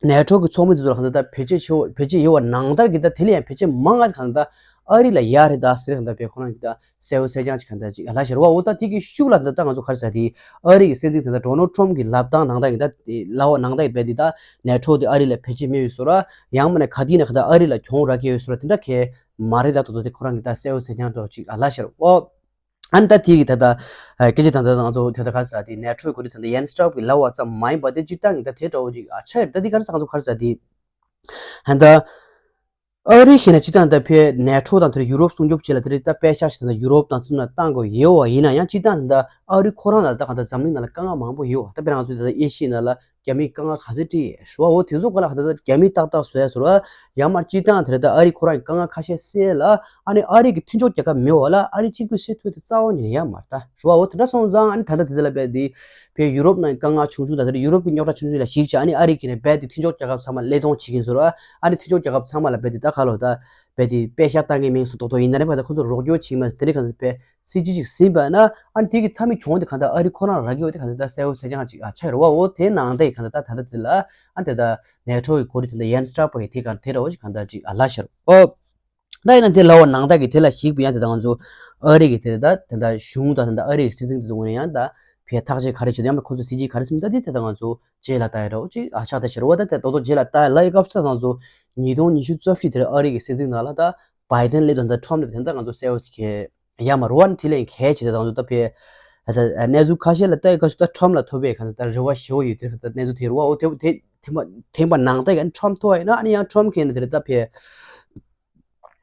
ནེ་ཊོ་གི་ཚོགས་མི་དེ་ཚོ་ལ་གང་ལྟར་བེད་སྤྱོད་ཆེ་བོ་བེད་སྤྱོད་ཡོད་པ་ནང་ལྟར་གྱི་ད་དེ་ལས་ཡང་བེད་སྤྱོད་མང་ང་གང་ལྟར་ཨ་རི་ལ་ཡག་རེད་ད་ཟེར་གང་ལྟར་བས་ཁོ་རང་གི་ད་གསལ་བོ་གསལ་རྐྱང་ཅིག་གང་ལྟར་ཅིག་ལབ་ཤེར་བ། འོ་ད་དེ་གི་ཤུགས་ལ་ད་ང་ཚོ་ག་རེ་ཟེར་དེ་ཨ་རི་གི་སྲིད་འཛིན་དེ་ད་ཌོ་ནལ་ཊམ་གི་ལབ་སྟངས་ནང་ལྟར་གྱི་ད་ལབ་པ་ནང་ལྟར་གྱི་བས་དེ་ད་ནེ་ཊོ་དེ་ཨ་རི་ལ་བེད་སྤྱོད་མེད་པའི་བཟོ་འདྲ། ཡང་མིན་ན་ག་དུས་ནས་གང་ལྟར་ཨ་རི་ལ་གྱོང་རག་གི་ཡོད་བཟོ་འདྲ་དེ་འདྲ་གས་མ་རེད་ད། དོ་དོ་དེ་ཁོ་རང་གི་ད་གསལ་བོ་གསལ་རྐྱང་འདྲ་བོ་ཅིག་ལབ་ཤེར་བ། ཨ་ནི་ད་དེ་གི་ད་ལྟ་སྐད་ཆ་ད་ལྟ་ང་ཚོ་ད་ལྟ་ག་རེ་ཟེར་དེ་ནེ་ཊོའི་འགོ་ཁྲིད་ད་ལྟ་ཡན་སི་སྟོལ་པག་གི་ལབ་པ་ཙམ་མ་ཡིན་པ་དེ་སྤྱིར་བཏང་གི་ད་དེ་འདྲ་བོ་ཅིག་ཨ་ཆགས་ཡོད། ད་དེ་ག་རེ་ཟེར་ང་ཚོ་ག་རེ་ཟེར་དེ་ཨ་ནི་ད་ ཨ་རི་ཞིག་ན་སྤྱིར་བཏང་ད་ཕའི་ནེ་ཊོ་དང་དེར་ཡུ་རོབ་སྲུང་སྐྱོབ་བྱེད་ལ་དེར་ད་པད་ཤག་ཞིག་དང་ཡུ་རོབ་དང་ཚུན་ལ་བཏང་དགོས་ཡོད་པ་ཡིན་ན་ཡང་སྤྱིར་བཏང་ད་ཨ་རི་ཁོ་རང་ལ་ད་གང་ལྟར་འཛམ་གླིང་ནང་ལ་དཀའ་ངལ་མང་པོ་ཡོད་པ། ད་དཔེར་ན་ང་ཚོ་ད་ཨེ་ཤི་ཡ་ནང་ལ་རྒྱ་མིས་དཀའ་ངལ་ག་ཚོད་སྤྲད་ཡོད་ཞུ་བ། འོ་དེ་ཚོ་སྐོར་ལ་གང་ལྟར་རྒྱ་མིས་ཏག་ཏག་བཟོ་ཡ་བཟོ་ར་ཡང་མར་སྤྱིར་བཏང་དེར་ད་ཨ་རི་ཁོ་རང་གི་དཀའ་ངལ་ཁ་ཤས་སེལ་ལ་ཨ་ནི་ཨ་རི་གི་མཐུན་ཕྱོགས་རྒྱལ་ཁབ་མེད་པ་ལ་ཨ་རི་གཅིག་པུས་སེལ་ཐུབ་དེ་རྩ་བ་ཉིད་ནས་ཡོད་མ་རེད་ད་ཞུ་བ། འོ་དེ་འདྲ་སོང་ཙང་ཨ་ནི་ད་ལྟ་དེ་ཚོ་ལ་རྦད་དེ་ཕའི་ཡུ་རོབ་ནང་དཀའ་ངལ་ཆུང་ཆུང་དང་དེར་ཡུ་རོབ་ཀྱི་རྙོག་དྲ་ཆུང་ཆུང་ལ་གཞིགས་བྱས་ཨ་ནི་ཨ་རི་གིས་ནས་རྦད་དེ་མཐུན་ཕྱོགས་རྒྱལ་ཁབ་ཚང་མ་ལ་སླད་སྟོང་བྱེད་ཀྱིན་བཟོ་ར། ཨ་ནི་མཐུན་ཕྱོགས་རྒྱལ་ཁབ་ཚང་མ་ལ་རྦད་དེ་ད་ག་ལོ་ད་རྦད་དེ་པད་ཤག་བཏང་གི་མིང་སུ་ཏོག་ཏོག་ཡིན་ན་རེད་པ། ད་ཁོ་ཚོ་རོགས་སྐྱོར་བྱེད་མ་ཟེར་དེ་རིགས་གང་ལྟར་པའི་སྲིད་ཇུས་ཅིག་ཟིན་པ་ན་ཨ་ནི་དེ་གི་མཐའ་མའི་གྱོང་དེ་གང་ལྟར་ཨ་རི་ཁོ་རང་རག་གི་ཡོད་དེ་གང་ལྟར་ད་གསལ་པོ་གསལ་རྐྱང་ཅིག་ཨ་ཆགས་རེད་བ། འོ་དེ་ནང་ལྟ་ཡི་གང་ལྟར་ད་ད་ལྟ་ཚེ་ལ་ཨ་དེ་ད་ནེ་ཊོ་གི་གོ་རིམ་དེ་འདྲ་ཡན་སི་ཊ་པོ་གི་དེ་གང་དེ་འདྲ་བོ་ཞིག་གང་ལྟར་ཅིག་ཨ་ལ་ཤར་འོ། ད་ཡིན་ན་དེ་ལ་འོ་ནང་ལྟ་གི་དེ་ལ་གཞིགས་པ་ཡང་དེ་ད་ང་ཚོ་ཨ་རི་གི་དེ་ད་དེ་ད་གཞུང་དང་དེ་ད་ཨ་རི་གི་སྲིད་འཛིན་དེ་ཚོ་ངོས་ནས་ཡང་ད་ཕའི་ཐག་གཅོད་ག་རེ་བྱེད་དུ་ཡང་ཁོ་ཚོ་སྲིད་ཇུས་ག་རེ་སེམས་ད་དེ་དེ་ད་ང་ཚོ་རྗེས་ལ་ལྟ་ཡ་འདྲ་བོ་ཅིག་ཨ་ཆགས་ད་ཤར་བ། ད་དེ་ཏོག་ཏོག་རྗེས་ལ་ལྟ་ཡ་ལ་ཡི་སྐབས་སུ་ད་ང་ཚོ་ཉིས་སྟོང་ཉི་ཤུ་རྩ་བཞི་དེར་ཨ་རི་གི་སྲིད་འཛིན་ནང་ལ་ད་བྷའི་ཌེན་སླེབས་དང་ད་ཊྲམ་སླེབས་དེ་ད་ང་ཚོ་གསལ་བོ་ཞིག་གི་ཡ་མ་རུ་བ་ནི་དེ་ལས་གལ་ཆེ་དེ་ད་ང་ཚོ་ད་ཕའི་ད་གནས་ཚུལ་ཁ་ཤས་ལ་ལྟ་ཡི་སྐབས་སུ་ད་ཊྲམ་ལ་ཐོབ་པའི་ག་ད་རེ་བ་ཞེ་བོ་ཡོད་དེ་ད་གནས་ཚུལ་དེ་རུ་བ། འོ་དེ་དེ་ཐེངས་པ་ཐེངས་པ་ནང་ལྟ་གི་ཊྲམ་ཐོབ་པ་ཡིན་ན་ཨ་ནི་ཡང་ཊྲམ་གིས་ནི་དེ་རེད་ད་ཕའི་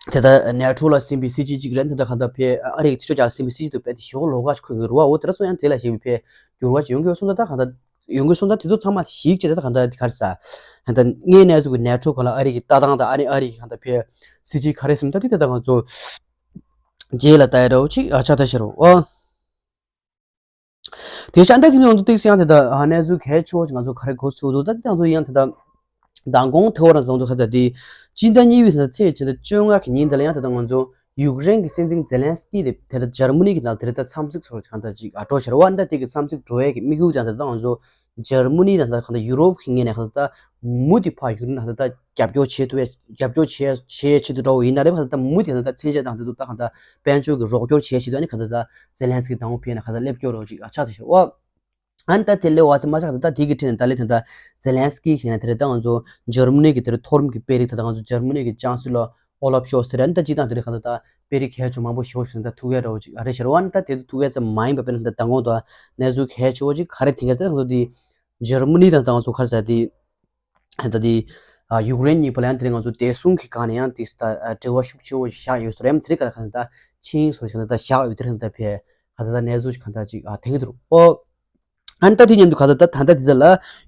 དེ་ལྟར་ནེ་ཊོ་ལ་ཟིན་པའི་སྲིད་ཇུས་གཅིག་རེད། དེ་ལྟར་གང་ལྟར་ཕའི་ཨ་རི་གི་མཐུན་ཕྱོགས་ལ་ཟིན་པའི་སྲིད་ཇུས་དེ་རྦད་དེ་ཞེ་པོ་ལོགས་ཀ་ཞིག་འཁོད་ཡོད་རེད་བ། འོ་དེ་འདྲ་སོང་ཡང་དེ་ལ་ཞེ་པོ་ཕའི་འགྱུར་བ་ཅིག་ཡོང་གི་ཡོད་སོང་ཙང་ད་གང་ལྟར་ཡོང་གི་སོང་ཙང་དེ་ཚོ་ཚང་མ་གཞིགས་བྱས་ཏེ་ད་གང་ལྟར་དེ་ག་རེ་ཟ་ད་ལྟ་དངོས་གནས་ཚུལ་གྱི་ནེ་ཊོ་སྒང་ལ་ཨ་རི་གི་ལྟ་སྟངས་དང་ཨ་ནི་ཨ་རི་གི་གང་ལྟར་ཕའི་སྲིད་ཇུས་ག་རེ་ཟིན་ད་དེ་ད་ལྟ་ང་ཚོ་རྗེས་ལ་ལྟ་ཡ་འདྲ་བོ་ཅིག་ཨ་ཆགས་ད་ཤར་བ། དེ་ཤ་འདྲ་དེ་ནི་ང་ཚོ་ཏིག་སེ་ཡང་དེ་ལྟར་ཨ་གནས་ཚུལ་གལ་ཆེ་བོ་ཞིག་ང་ཚོ་ག་རེ་གོ་ཚུལ་འདུག་ད་དེ་ང་ཚོ་ཡང་དེ་ལྟར་མདང་དགོང་དེ་བར་ང་ཚོ་ཁ་ཚ་དེ་སྤྱི་ཟླ་གཉིས་པའི་ཚེས་བཅོ་ལྔ་གི་ཉིན་དེ་ལ་ཡང་དེ་ལྟར་ང་ཚོ་ཡུཀ་རེན་གྱི་སྲིད་འཛིན་ཛེ་ལན་སི་ཀི་དེ་དེ་ལྟར་འཇར་མ་ནི་གི་ནང་དེ་ལྟར་འཚམས་གཟིགས་ཚོར་གང་ལྟར་ཅིག་ཨ་འགྲོ་ཤར་བ། ད་དེ་གི་འཚམས་གཟིགས་འགྲོ་ཡས་ཀྱི་དམིགས་ཡུལ་དང་དེ་ལྟར་ང་ཚོ་འཇར་མ་ནི་དང་དེ་ལྟར་གང་ལྟར་ཡུ་རོབ་ཀྱི་ངོས་ནས་གང་ལྟར་མུ་མཐུད་ཕར་ཡུཀ་རེན་ལ་གང་ལྟར་རྒྱབ་སྐྱོར་བྱེད་ཐུབ་ཡས་རྒྱབ་སྐྱོར་བྱེད་བྱེད་ཡས་ཆེད་དུ་འདྲ་བོ་ཡིན་ན་རེད་བ། ད་མུ་མཐུད་ད་ལྟ་མཚོན་ཆ་དང་དེ་ཚོ་ད་གང་ལྟར་དཔལ་འབྱོར་གྱི་རོགས་སྐྱོར་བྱེད་ཆེད་དུ་ཨ་ནི་གང་ལྟར་ད་ཛེ་ལན་སི་ཀི་དང་པོ་ཕེབས་ནས་གང་ལྟར་སླེབས་སྐྱོར་རོགས་ཅིག་ཨ་ཆགས་ཚར་ཤག་ཨོ། ཨ་ནི་ད་དེ་ལས་བ་ཚེ་མ་ཆགས་ད་ལྟ་དེ་གི་ཁྲིད་ནས་ད་ལས་ད་ལྟ་ཛེ་ལན་སི་ཀི་ཞིག་ནས་དེ་རེད་ད་ང་ཚོ་འཇར་མ་ནི་གི་དེ་རེད་མཐོ་རིམ་གྱི་དཔོན་རིགས་ད་ལྟ་ང་ཚོ་འཇར་མ་ནི་གི་ཅང་སི་ལོ་ཨོ་ལབ་ཤོལ་ཚ་དེ་རེད། ཨ་ནི་ད་སྤྱིར་བཏང་དེ་རེད་གང་ལྟར་ད་དཔོན་རིགས་གལ་ཆེ་མང་པོ་ཞིག་ཞིག་ད་ཐུག་ཡ་འདྲ་བོ་ཅིག་ཨ་རེད་ཤར་བ། ཨ་ནི་ད་དེ་ཐུག་ཡ་ཚ་མ་ཡིན་པ་དཔེར་ན་ད་མདང་དགོང་ད་གནས་ཚུལ་གལ་ཆེ་བོ་ཅིག་ག་རེ་ཐེངས་ག་ཚ་ང་ཚོ་དེ་འཇར་མ་ནི་དང་ད་ང་ཚོ་ག་རེ་ཟ་དེ། ད་དེ་ཡུཀ་རེན་གཉིས་བར་ལ་ཡང་དེ་རིང་ང་ཚོ་བདེ་སྲུང་གི་སྒང་ནས་ཡང་དེ་ད་འབྲེལ་བ་ཤུགས་ཆེ་བོ་ཞིག་བཞག་ཡོད་ཟེར་ཡང་དེ་རིང་ག་ལ་གང་ལྟར་ཆིངས་ཡིག་སོགས་ཀྱི་གང་ལྟར་བཞག་ཡོད་དེ་རིང་ད་ཕེ་གང་ལྟར་གནས་ཚུལ་གང་ལྟར་ཅིག་ཨ་དེང་གི་འདུག་ཨོ། ཨ་ནི་ད་དེ་མཉམ་དུ་གང་ལྟར་ད་ད་ལྟ་དེ་ཚོ་ལ་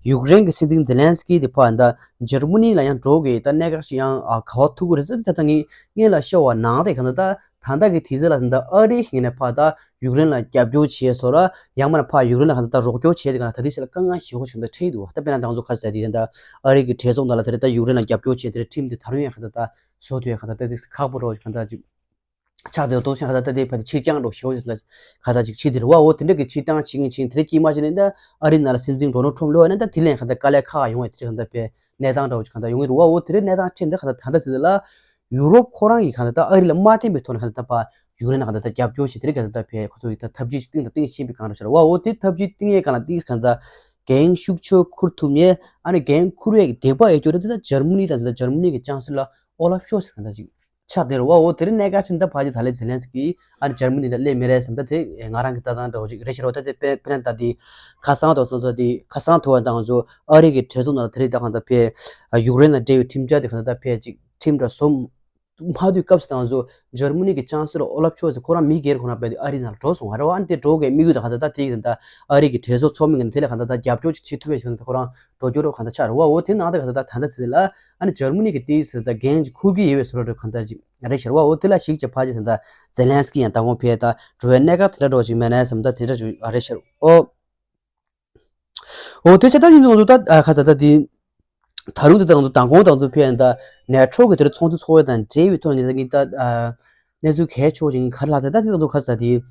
ཡུཀ་རེན་གྱི་སྲིད་འཛིན་ཛེ་ལན་སི་ཀི་དེ་ཕར་ད་འཇར་མ་ནི་ལ་ཡང་འགྲོ་དགོས་ད་གནད་འགག་ཞིག་ཡང་ཨ་ག་བ་ཐུག་གི་རེད་ད་ད་ད་ངས་སྔོན་ལ་ཤོད་པ་ནང་དེ་གང་ལྟར་ད། ད་ལྟ་གི་དུས་ཚོད་ལ་ད་ལྟ་ཨ་རི་ཞིག་ནས་ཕར་ད་ཡུཀ་རེན་ལ་རྒྱབ་སྐྱོར་བྱས་སོ་ར་ཡང་མིན་ན་ཕར་ཡུཀ་རེན་ལ་གང་ལྟར་ད་རོགས་སྐྱོར་བྱས་དེ་གང་ལྟར་ད་ལྟའི་ཆ་ལ་དཀའ་ངལ་ཞེ་པོ་ཞིག་ད་ལྟ་འཕྲད་འདུག་ད་དཔེར་ན་ད་ང་ཚོ་ག་རེ་ཟེར་དེ་ད་ལྟ་ཨ་རི་གི་གྲོས་ཚོགས་ནང་ལ་དེ་རེད་ད་ཡུཀ་རེན་ལ་རྒྱབ་སྐྱོར་བྱས་དེ་རེད་ཁྲིམས་དེ་ད་རུང་ཡང་གང་ལྟར་ད་བཟོ་ཐུབ་ཡ་གང་ལྟར་ད་ལྟའི་ཁག་པོ་རོ་གང་ལྟར་ཅིག་ཆགས་བསྡད་འདུག་ཞེས་གང་ལྟར་ད་ལྟའི་ཕར་དེ་ཕྱིར་འགྱངས་འགྲོ་ཞེ་པོ་ཞིག་ད་གང་ལྟར་ཅིག་བྱས་དེ་རེད་བ། འོ་དེ་འདྲ་གི་ཕྱིར་འགྱངས་བྱེད་མཁན་བྱས་དེ་རེད་དཀྱིལ་མ་བྱས་ནས་ད་ཨ་རི་ནང་ལ་སྲིད་འཛིན་ཌོ་ནལ་ཊམ་སླེབས་པ་ཡིན་ན་ད་དེ་ལན་གང་ལྟར་དཀའ་ལས་ཁག་ཡོང་བ་དེ་རེད་གང་ལྟར་ཕེ། གནས་སྟངས་འདྲ་བོ་ཅིག་གང་ལྟར་ཡོང་གི་རེད་བ། འོ་དེ་རིང་གནས་སྟངས་ཁྲིད་འདི་གང་ལྟར་ད་ལྟ་དེ་ལ་ཡུ་རོབ་ཁོ་རང་གིས་གང་ལྟར་ད་ཨ་རི་ལ་མ་བརྟེན་པའི་ཐོག་ནས་གང་ལྟར་ད་ཕར་ཡུཀ་རེན་ལ་གང་ལྟར་ད་རྒྱབ་སྐྱོར་བྱེད་དེ་རིང་གང་ལྟར་ད་ཕར་ཁོ་ཚོ་གིས་ད་ཐབས་ཇུས་ཤིག་བཏིང་དང་བཏིང་བཞིན་པའི་སྒང་རེད་ཤག་བ། འོ་དེ་ཐབས་ཇུས་བཏིང་ཡས་སྒང་ལ་ཏིག་གང་ལྟར་འགན་ཤུགས་ཆེ་འཁུར་ཐུབ་མཁན་ཨ་ནི་འགན་འཁུར་བའི་འདོད་པ་ཡོད་རྒྱུ་རེད་དེ་ད་འཇར་མ་ནི་དང་དེ་ད་འཇར་མ་ནི་གི་ཅང་སི་ལོ་ཨོ་ལབ་ཤོལ་ཚ་གང་ལྟར་ཅིག་ཆགས་བསྡད་རེད་བ། འོ་དེ་རིང་གནད་འགག་ཆེ་ད་ཕ་གི་ད་ལན་ཛེ་ལན་སི་ཀི་ཨ་ནི་འཇར་མ་ནི་ལ་སླེབས་མི་རེད་བསམ་ད་དེ་ང་རང་གི་ལྟ་སྟངས་འདྲ་བོ་ཅིག་རེད་ཤག་རོ། ད་དེ་དཔེར་དཔེར་ན་ད་དེ་ཁ་སང་དང་སོང་ཙང་དེ་ཁ་སང་ཐོ་བ་དང་ང་ཚོ་ཨ་རི་གི་གྲོས་ཚོགས་ནང་ལ་དེ་རིང་ད་གང་ལྟར་ཕེ་ཡུཀ་རེན་ལ་འབྲེལ་བའི་ཁྲིམས་འཆར་དེ་གང་ལྟར་ཕེ་ཅིག་ཁྲིམས་འདྲ་བཟོ་མ་ཐུབ་སྐབས་སུ་ད་ང་ཚོ་འཇར་མ་ནི་གི་ཅང་སི་ལོ་ཨོ་ལབ་ཤོལ་ཚ་ཁོ་རང་མི་སྒེར་ཁོ་རང་རྦད་དེ་ཨ་རི་ནང་ལ་འགྲོ་སོང་བ་རེད་བ། ཨ་ནི་དེ་འགྲོ་དགོས་དམིགས་ཡུལ་དང་གང་ལྟར་ད་དེ་གི་ད་ཨ་རི་གི་གྲོས་ཚོགས་ཚོགས་མི་ངོས་ནས་དེ་ལ་གང་ལྟར་ད་རྒྱབ་སྐྱོར་ཅིག་བྱེད་ཐུབ་པའི་ཆེད་དུ་ཁོ་རང་འགྲོ་རྒྱུ་རོ་གང་ལྟར་ཆགས་རེད་བ། འོ་དེ་ནང་དེ་གང་ལྟར་ད་ད་ལྟ་དེ་ལ་ཨ་ནི་འཇར་མ་ནི་གི་དེའི་ཟེར་ད་འགན་ཅིག་འཁུར་གྱི་ཡོད་པའི་བཟོ་འདྲ་གང་ལྟར་ཅིག་རེད་ཤག་བ། འོ་དེ་ལ་གཞིགས་བྱས་ཕ་གི་ཟེར་ད་ཛེ་ལན་སི་ཀི་ཡང་ད་དགོངས་ཕེ་ད་འགྲོ་བའི་གནད་འགག་དེ་འདྲ་འགྲོ་ཅིག་མེད་ན་བསམ་ད་དེ་འདྲ་ཅིག་རེད་ཤག་ཨོ། འོ་དེ་ཆ་ད་ཡིན་ང་ཚོ་ད་ཁ་ཚ་ད་དེ་ད་རུང་དེ་ད་ང་ཚོ་མདང་དགོང་ད་ང་ཚོ་ཕེ་ཡང་ད་ནེ་ཊོ་གི་དེར་ཚོགས་འདུ་ཚོགས་ཡ་དང་འབྲེལ་བའི་ཐོག་ནས་ད་ངས་ད་གནས་ཚུལ་གལ་ཆེ་བོ་ཅིག་ག་རེ་ལྷག་ཚེ་ད་དེ་ད་ང་ཚོ་ཁ་ཚ་དེ་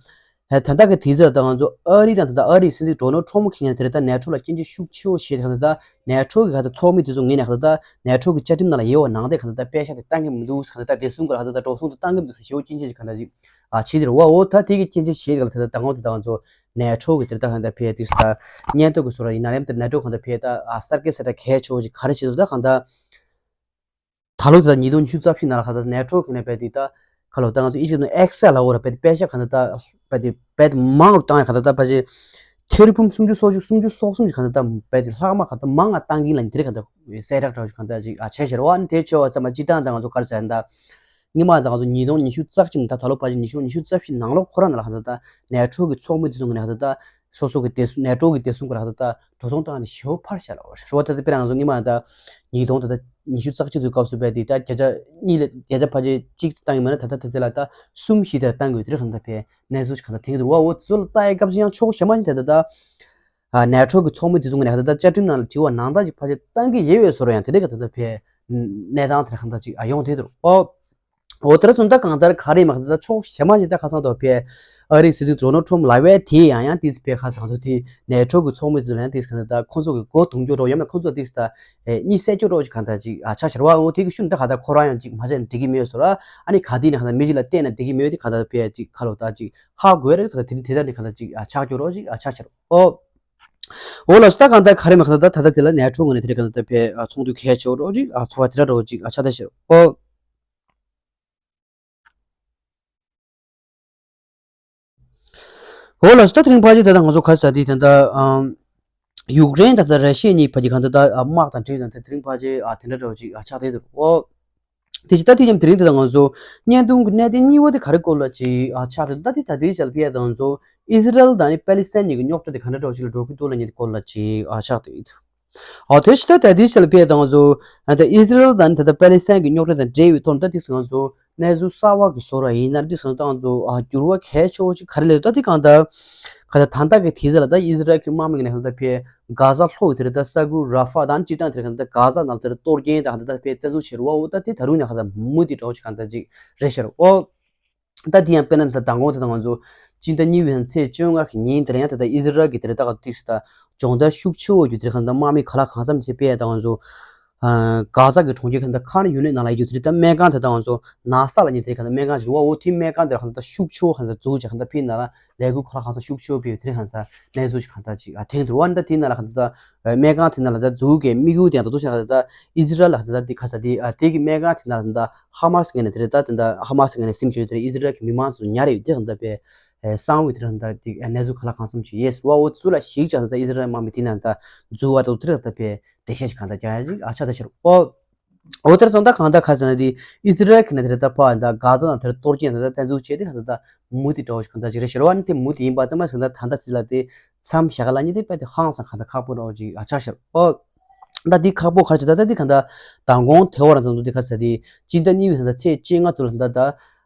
ད་ལྟ་གི་དུས་ཚོད་ད་ང་ཚོ་ཨ་རི་དང་ད་ལྟ་ཨ་རིའི་སྲིད་འཛིན་ཌོ་ནལ་ཊམ་གིས་ཡང་དེར་ད་ནེ་ཊོ་ལ་སྐྱོན་བརྗོད་ཤུགས་ཆེ་བོ་བྱས་ད་ད་ནེ་ཊོ་གི་ག་ད་ཚོགས་མི་དེ་ཚོ་ངོས་ནས་ག་ད་ནེ་ཊོ་གི་བཅའ་ཁྲིམས་ནང་ལ་ཡོད་པ་ནང་དེ་ག་ད་པད་ཤག་དེ་བཏང་གི་མི་འདུག་ག་ད་བདེ་སྲུང་ག་ད་ད་འགྲོ་སོང་དེ་བཏང་གི་མི་འདུག་ཟེར་ཞེ་པོ་སྐྱོན་བརྗོད་ཅིག་ག་ད་ཅིག་ཨ་བྱས་དེ་རེད་བ། འོ་ད་དེ་གི་སྐྱོན་བརྗོད་བྱས་དེ་ག་ད་ད་ད་ང་ཚོ་ད་ང་ཚོ་ནེ་ཊོ་གི་དེར་ད་ག་ད་ཕེ་དེ་ད་སྙན་ཐོ་གི་བཟོ་འདྲ་ཡིན་ན་ལེམ་དེ་ནེ་ཊོ་ག་ད་ཕེ་ད་ཨ་གསར་སྐད་གསར་འདྲ་གལ་ཆེ་བོ་ཅིག་ག་རེ་བྱས་འདུག་ད་ག་ད། ད་ལོ་དེ་ད་ཉིས་སྟོང་ཉི་ཤུ་རྩ་བཞི་ནང་ལ་ག་ད་ནེ་ཊོ་གི་ནས་རྦད་དེ་ད་ག་ལོ་ད་ང་ཚོ་ཨི་ཇིབ་ནང་ཨེག་སི་ལ་འོ་ར་རྦད་དེ་པད་ཤག་ག་ད་ད་རྦད་དེ་རྦད་དེ་མང་རུ་བཏང་ཡ་ག་ད་ད་ཕ་ཆེ་ ཐེ་རི་ཕུམ་སུམ་ཅུ་སོ་བཅུ་སུམ་ཅུ་སོ་གསུམ་ཅིག་གང་ལྟར་ད་རྦད་དེ་ལྷག་མ་གང་ལྟར་མང་ང་བཏང་གིན་ལ་དེ་རིང་གང་ལྟར་གསལ་བསྒྲགས་འདྲ་བོ་ཅིག་གང་ལྟར་ཅིག་ཨ་བྱས་ཤར་བ། ཨ་ནི་དེ་བྱས་པ་ཙམ་པ་སྤྱིར་བཏང་ད་ང་ཚོ་ག་རེ་ཟེར་ཡིན་ད། སྔོན་མ་ད་ང་ཚོ་ཉིས་སྟོང་ཉི་ཤུ་རྩ་གཅིག་ནས་ད་ད་ལོ་ཕལ་ཆེར་ཉི་ཤུ་ཉི་ཤུ་རྩ་བཞི་ནང་ལོགས་ཁོ་རང་ནང་ལ་གང་ལྟར་ད་ནེ་ཊོ་གི་ཚོགས་མི་དེ་ཚོ་ངོས་ནས་གང་ལྟར་ད་སོ་སོ་གི་བདེ་སྲུང་ནེ་ཊོ་གི་བདེ་སྲུང་སྐོར་ལ་གང་ལྟར་ད་འགྲོ་སོང་བཏང་ནས་ཞེ་པོ་འཕར་ཤར་ལ་ཤར་བ། ད་དེ་དཔེར་ན་ང་ཚོ་སྔོན་མ་ད་ཉིས་སྟོང་ད་ད་ཉི་ཤུ་རྩ་གཅིག་ཚོའི་སྐབས་སུ་རྦད་དེ་ད་བརྒྱ་ཆ་གཉིས་ལས་བརྒྱ་ཆ་ཕལ་ཆེར་གཅིག་བཏང་གི་མེད་ན། ད་ད་ད་དེ་ལ་ད་གསུམ་བཞི་དེ་བཏང་དགོས་དེ་རིང་གང་ལྟར་ཕེ་གནས་ཚུལ་ཅིག་གང་ལྟར་ཐོན་གྱི་འདུག་བ། འོ་ཚོ་ལ་ལྟ་ཡའི་སྐབས་སུ་ཡང་ཕྱོགས་གཞན་མ་ཞིག་དེ་ད་ད་ནེ་ཊོ་གི་ཚོགས་མི་དེ་ཚོ་ངོས་ནས་ད་ལྟ་བཅའ་ཁྲིམས་ནང་ལ་དྲི་བ་ནང་ལྟར་ཅིག་ཕལ་ཆེར་བཏང་གི་ཡོད་པའི་བཟོ་འདྲ་ཡང་དེ་འདྲ་གི་ད་ལྟ་ཕེ་གནས་སྟངས་དེ་གང་ལྟར་ཅིག་ཡོང་བསྡད་འདུག་འོ། འོ་དེ་ར་སོང་ད་གང་ལྟར་ག་རེ་མ་གང་ལྟར་ཕྱོགས་གཞན་མ་ཞིག་ད་ཁ་སང་ཐོག་ཕེ་ཨ་རིའི་སྲིད་འཛིན་ཌོ་ནལ་ཊམ་ལབ་པའི་དེ་ཡང་ཡང་དེ་ཕེ་ཁ་སང་ཐོག་དེ་ནེ་ཊོ་གི་ཚོགས་མི་ཚོ་ལ་ཡང་དེ་གང་ལྟར་ཁོང་ཚོ་གི་མགོ་རྡུང་རྒྱུ་རོགས་ཡང་མེད་ཁོང་ཚོ་དེ་ད་གཉིད་སད་རྒྱུ་རོགས་ཅིག་གང་ལྟར་ཅིག་ཨ་ཆགས་ཤར་བ། འོ་དེ་གི་ཤུལ་ད་གང་ལྟར་ཁོ་རང་ཡང་ཅིག་མ་བྱས་ན་འགྲིག་གི་མེད་བཟོ་འདྲ། ཨ་ནི་ག་དེ་ནས་གང་ལྟར་མི་གཅིག་ལ་བལྟས་ན་འགྲིག་གི་མེད་དེ་གང་ལྟར་ཕེ་ཅིག་ཁ་ལོ་ད་ཅིག་ཧ་གོ་རེད། གང་ལྟར་དེ་དེ་ལྟར་ནས་གང་ལྟར་ཅིག་ཨ་ཆགས་རྒྱུ་རོགས་ཅིག་ཨ་ཆགས་ཤར། འོ། འོ་ལགས་སོ། ད་གང་ལྟར་ག་རེ་མ་གང་ལྟར་ད་ད་ལྟ་དེ་ལ་ནེ་ཊོ་ངོས་ནས་དེ་རིང་གང་ལྟར་ཕེ་ཨ་ཚོགས་འདུ་གལ་ཆེ་བོ་རོགས་ཅིག་ཨ་ཚོགས་པ་དེ་འདྲ་རོགས་ཅིག་ཨ་ཆགས་ད་ཤར། འོ། འོ་ལགས་སོ། ད་དེ་རིང་ཕལ་ཆེར་ད་ལྟ་ང་ཚོ་ག་རེ་ཟེར་དེ་ད་ལྟ་ཨམ་ཡུཀ་རེན་ད་ལྟ་ར་ཤི་ཡ་གཉིས་བར་གྱི་གང་ལྟར་ད་དམག་དང་འབྲེལ་ནས་ད་དེ་རིང་ཕལ་ཆེར་ཨ་དེ་འདྲ་འདྲ་བོ་ཅིག་ཨ་ཆགས་བསྡད་འདུག་འོ། དེ་ཅི་ད་དེ་ཡང་དེ་རིང་དེ་ད་ང་ཚོ་བརྙན་ཐུང་གི་གནད་དོན་གཉིས་པ་དེ་ག་རེ་སྐོར་ལ་ཅིག་ཨ་ཆགས་བསྡད་འདུག་ད་དེ་ད་དེའི་ཞལ་ཕྱེ་ཡ་ད་ང་ཚོ་ཨི་ཟི་རལ་དང་ནི་པེ་ལི་སི་ཐན་གཉིས་ཀྱི་རྙོག་དྲ་དེ་ག་འདྲ་འདྲ་བོ་ཅིག་ལ་འགྲོ་གི་འདུག་ལབ་མཁན་དེ་སྐོར་ལ་ཅིག་ཨ་ཆགས་བསྡད་འདུག་འོ་དེ་ཕྱི་ད་ལྟ་དེའི་ཆ་ལ་ཕེ་དང་ཚོ་ད་ཨི་ཟི་རལ་དང་ད་ལྟ་པེ་ལི་སི་ཐན་གྱི་རྙོག་དྲ་དང་འབྲེལ་བའི་ཐོག་ནས་ད་དེ་ང་ཚོ་གནས་ཚུལ་གསར་བ་གི་བཟོ་འདྲ་ཡིན་ན་དེ་ང་ཚོ་ད་ང་ཚོ་ཨ་འགྱུར་བ་གལ་ཆེ་བོ་ཞིག་ག་རེ་སླེབས་ད་དེ་གང་ལྟར་ག་ད་ད་ལྟ་གི་དུས་ཚོད་ལ་ད་ཨི་ཟི་རལ་གྱི་དམག་མི་ངོས་ནས་ད་ཕེ་གྷ་ཟ་ལྷོ་གི་དེ་རེད་ད་ས་ཁུལ་ར་ཧྥ་དང་སྤྱིར་བཏང་དེ་རེད་གང་ལྟར་གྷ་ཟ་ནང་དེ་རེད་གཏོར་སྐྱོན་དང་ད་ད་ཕེ་བཙན་འཛུལ་བྱེད་རུ་བ། འོ་ད་དེ་ད་རུང་ཡང་ག་ད་མུ་མཐུད་འདྲ་བོ་ཞིག་གང་ལྟར་ཅིག་རེད་ཤག་འོ། ད་དེ་ཡང་དཔེར་ན་ད་མདང་དགོང་དེ་ད་ང་ཚོ་སྤྱི་ཟླ་གཉིས་པའི་ཚེས་བཅོ་ལྔ་གི་ཉིན་དེར་ཡང་ད་ལྟ་ཨི་ཟི་རལ་གྱི་དེ་རེད་ད་ག་ཏིག་སི་ད་སྦྱོང་བརྡར་ཤུགས་ཆེ་བོ་རྒྱུ་དེ་རེད་གང་ལྟར་དམག་མི་ཁ་ལག་གང་འཚམ་བྱས་པས་ད་ང་ཚོ་གྷ་ཟ་གི་གྲོང་ཁྱེར་གང་ལྟར་ཁཱན་ཡུ་ནིས་ནང་ལ་ཡོད་རྒྱུ་དེ་རེད་ད་སྨན་ཁང་དེ་ད་ང་ཚོ་ན་ས་ལ་ཉིན་དེ་གང་ལྟར་སྨན་ཁང་ཞིག་རེད་བ། འོ་དེ་སྨན་ཁང་དེ་ལ་གང་ལྟར་ཤུགས་ཆེ་བོ་གང་ལྟར་འཛུགས་བྱས་གང་ལྟར་ཕི་ནང་ལ་ལས་འགུལ་ཁ་ལག་གང་འཚམ་ཤུགས་ཆེ་བོ་སྤེལ་ཡོད་དེ་རེད་གང་ལྟར་གནས་ཚུལ་ཞིག་གང་ལྟར་ཅིག་ཐོན་འདུག་བ། ད་དེ་ནང་ལ་གང་ལྟར་སྨན་ཁང་དེ་ནང་ལ་ད་འཛུགས་ཀྱི་དམིགས་ཡུལ་དེ་ཡང་ད་དུང་ཞིག་གང་ལྟར་ཨི་ཟི་རལ་ལ་གང་ལྟར་དེ་ག་ས་དེ་དེ་གི་སྨན་ཁང་དེ་ནང་ལ་གང་ལྟར་ཧ་མ་སི་ངོས་ནས་དེ་རེད་ད་གང་ལྟར་ཧ་མ་སི་ངོས་ནས་སིམ་བྱས་དེ་རེད་ཨི་ཟི་རལ་གྱི་མི་མང་ཚོ་ཉར་ཡོད་དེ་གང་ལྟར་པའི་གསང་བའི་དེ་རེད་གང་ལྟར་དེ་གནས་ཚུལ་ཁ་ལག་གང་འཚམ་ཅིག་ཡོད་ཟེར་བ། འོ་ཚུར་ལ་ཞིག་ཀྱང་ད་ལྟ་ཨི་ཟི་རལ་དམག་མི་དེ་ནང་ད་འཛུལ་བ་དང་དེ་རེད་གང་ལྟར་པའི་འགྲེལ་བཤད་ཅིག་གང་ལྟར་རྒྱག་ཡ་ཅིག་ཨ་ཆགས་ད་ཤར་འོ། འོ་དེར་སོང་ད་གང་ལྟར་ཁ་སང་ནས་དེ་ཨི་ཟི་རལ་གྱི་ནས་དེར་ད་ཕར་ད་གྷ་ཟ་ནང་དེར་གཏོར་སྐྱོན་ནང་དེར་བཙན་འཛུལ་བྱས་ཏེ་ད་ད་མུ་མཐུད་འདྲ་བོ་ཞིག་གང་ལྟར་ཅིག་རེད་ཤར་བ། ནི་དེ་མུ་མཐུད་ཡིན་པ་ཙམ་མ་ཟད་ད་ད་ལྟ་ཅི་ལ་དེ་མཚམས་བཞག་ག་ལ་ཉིད་དེ་དཔེ་དེ་ཧང་སང་གང་ལྟར་ཁག་པོ་འདྲ་བོ་ཅིག་ཨ་ཆགས་ཤར་ཨོ། ད་དེ་ཁག་པོ་ག་རེ་ཅིག་ད་ད་དེ་གང་ལྟར་མདང་དགོང་དེ་བར་ད་དུང་དེ་ག་ས་དེ་སྤྱི་ཟླ་གཉིས་པའི་ད་ད་ཚེས་བཅོ་ལྔ་ཚོ་ལ་ད་ད་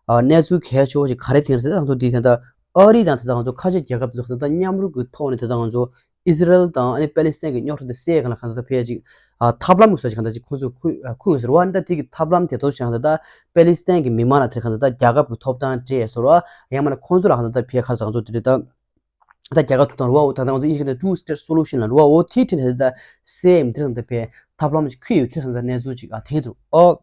གནས་ཚུལ་གལ་ཆེ་བོ་ཞིག་ག་རེ་ཐོན་ཟེར་ད་ང་ཚོ་དེ་ད་ད་ཨ་རི་དང་ད་ད་ང་ཚོ་ཁ་ཆེ་རྒྱལ་ཁབ་ཚོ་ད་ད་མཉམ་རུབ་ཀྱི་ཐོག་ནས་ད་ད་ང་ཚོ་ཨི་ཟི་རལ་དང་ཨ་ནི་པེ་ལི་སི་ཐན་གྱི་རྙོག་དྲ་དེ་སེལ་གང་ལ་གང་ལྟར་ཕལ་ཆེར་ཨ་ཐབས་ལམ་གསར་ཞིག་གང་ལྟར་ཅིག་ཁོང་ཚོས་ཁུར་ཁུར་ཡོད་ཟེར་བ། ཨ་ནི་ད་དེ་གི་ཐབས་ལམ་དེ་ཚོ་ཞིག་གང་ལྟར་ད་པེ་ལི་སི་ཐན་གྱི་མི་མང་ལ་དེ་གང་ལྟར་ད་རྒྱལ་ཁབ་ཀྱི་ཐོབ་ཐང་སྤྲད་ཟེར་བ། ཡང་མིན་ན་ཁོང་ཚོ་ལ་གང་ལྟར་ད་ཕལ་ཆེར་གང་ཚོ་དེ་རེད་ད་ད་རྒྱལ་ཁབ་ཐོབ་ཐང་རེད་བ། འོ་ད་ད་ང་ཚོ་ཨིན་ཇི་སྐད་ནས་two state solution ལ་རེད་བ། འོ་དེའི་ཁྲིད་ནས་ད་སེལ་མི་དེ་གང་ལྟར་ཕལ་ཐབས་ལམ་ཅིག་ཁུར་ཡོད་དེ་གང་ལྟར་གནས་ཚུལ་ཅིག་ཨ་ཐོན་འདུག་ཨོ།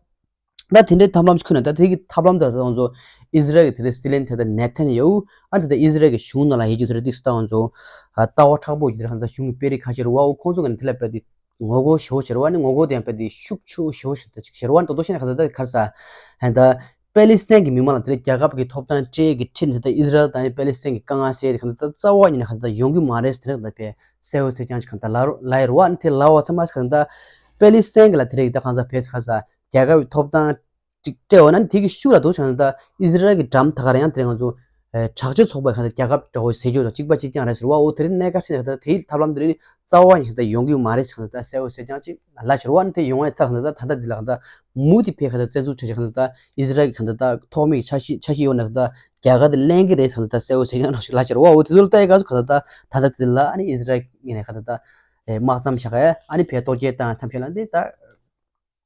ད་དེ་འདྲའི་ཐབས་ལམ་ཅིག་ཁུར་ན་ད་དེ་གི་ཐབས་ལམ་དེ་ད་ང་ཚོ་ཨི་ཟི་རལ་གྱི་དེ་འདྲའི་སྲིད་བློན་དེ་ད་ནེ་ཐན་ཡ་ཧུ། ཨ་ད་ད་ཨི་ཟི་རལ་གྱི་གཞུང་ནང་ལ་ཡོད་རྒྱུ་དེ་རེད་འདུག་ཟེར་ད་ང་ཚོ་ཨ་ལྟ་བ་མཁྲེགས་པོ་ཡོད་དེ་གང་ལྟར་གཞུང་གི་དཔོན་རིགས་ཁ་ཤས་རེད་བ། འོ་ཁོང་ཚོ་གི་ནས་དེ་ལ་དཔེ་དེ་ངོ་རྒོལ་ཞེ་པོ་བྱེད་རེད་བ། ནི་ངོ་རྒོལ་དེ་ཡང་དཔེ་དེ་ཤུགས་ཆེ་ཤོས་ཞིག་ད་ཅིག་བྱེད་རེད་བ། ད་དོ་ཤེས་ན་གང་ལྟར་ད་ག་རེ་ཟེར་ད་པེ་ལི་སི་ཐན་གྱི་མི་མང་ལ་དེ་འདྲའི་རྒྱལ་ཁབ་ཀྱི་ཐོབ་ཐང་སྤྲད་ཀྱི་ཁྲིད་ནས་ད་ཨི་ཟི་རལ་དང་པེ་ལི་སི་ཐན་གྱི་དཀའ་ངལ་སེལ་དེ་གང་ལྟར་ད་རྩ་བ་ཉིད་ནས་གང་ལྟར་ད་ཡོང་གི་མ་རེད་ཟེར་དེ་གང་ལྟར་དཔེ་གསལ་བོ་གསལ་རྐྱང་ཞིག་གང་ལྟར་ལབ་ལབ་ཡོད་རེད་བ། ནི་དེ་ལབ་པ་ཚང་མ་གང་ལྟར་པེ་ལི་སི་ཐན་གྱི་ལ་དེ་རེད་ད་གང་ཟེར་ཕེ་ས་ག་ས་རྒྱལ་ཁབ་ཀྱི་ཐོབ་ཐང་ཅིག་སྤྲད་འོ་ན་དེ་གི་ཤུགས་ལ་འདུག་བྱུང་ན་ད་ཨི་ཟི་རལ་གྱི་འགྲམ་ད་ག་རང་ཡང་དེ་རིང་ང་ཚོ་དྲག་སྤྱོད་ཚོགས་པའི་གང་ལྟར་རྒྱལ་ཁབ་འདྲ་བོ་ཟེར་རྒྱུ་དང་གཅིག་པ་གཅིག་རྐྱང་རེད་ཟེར་བ། འོ་དེ་རིང་གནད་འགག་ཆེ་ནས་གང་ལྟར་དེའི་ཐབས་ལམ་དེ་རིང་རྩ་བ་ཉིད་གང་ལྟར་ཡོང་གི་ཡོད་མ་རེད་ཟེར་གང་ལྟར་གསལ་བོ་གསལ་རྐྱང་ཅིག་ལབ་ཤར་བ། ནི་དེ་ཡོང་བའི་ཚར་གང་ལྟར་ད་ད་ལྟ་འདི་ལ་གང་ལྟར་མུ་མཐུད་ཕེ་གང་ལྟར་བཙན་འཛུལ་བྱས་བྱས་གང་ལྟར་ད་ཨི་ཟི་རལ་གྱི་གང་ལྟར་ད་ཐོག་མའི་འཆར་གཞི་འཆར་གཞི་ཡོད་ན་གང་ལྟར་རྒྱལ་ཁ་དེ་ལེན་གི་རེད་ཟེར་གང་ལྟར་ད་གསལ་བོ་གསལ་རྐྱང་འདྲ་བོ་ཞིག་ལབ་ཤར་བ། འོ་དེ་ཚོ་ལ་ལྟ་ཡི་ག་ཚོད་གང་ལྟར་ད་ད་ལྟ་དེ་ལ་ཨ་ནི་ཨི་ཟི་རལ་ངོས་ནས་གང་ལྟར་ད་དམག་མཚམས་བཞག་ཡ་ཨ་ནི་ཕེ་གཏོར་སྐྱོན་བཏང་མཚམས་བཞག་ལ་འདི་ད།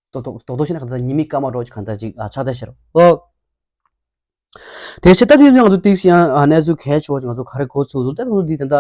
རྡོག་རྡོག་རྡོག་རྡོག་བྱས་ན་གང་ལྟར་ཉི་མའི་སྐར་མ་འདྲ་བོ་ཅིག་གང་ལྟར་ཅིག་ཨ་ཆགས་བསྡད་ཤག་རོ། དེ་ཕྱིར་ད་དེ་ནས་ང་ཚོ་ཏིག་ཙམ་ཡང་ཨ་གནས་ཚུལ་གལ་ཆེ་བ་ཅིག་ང་ཚོ་ག་རེ་གོ་ཚུགས་འདུག་ད་ང་ཚོ་འདི་ད་ལྟ་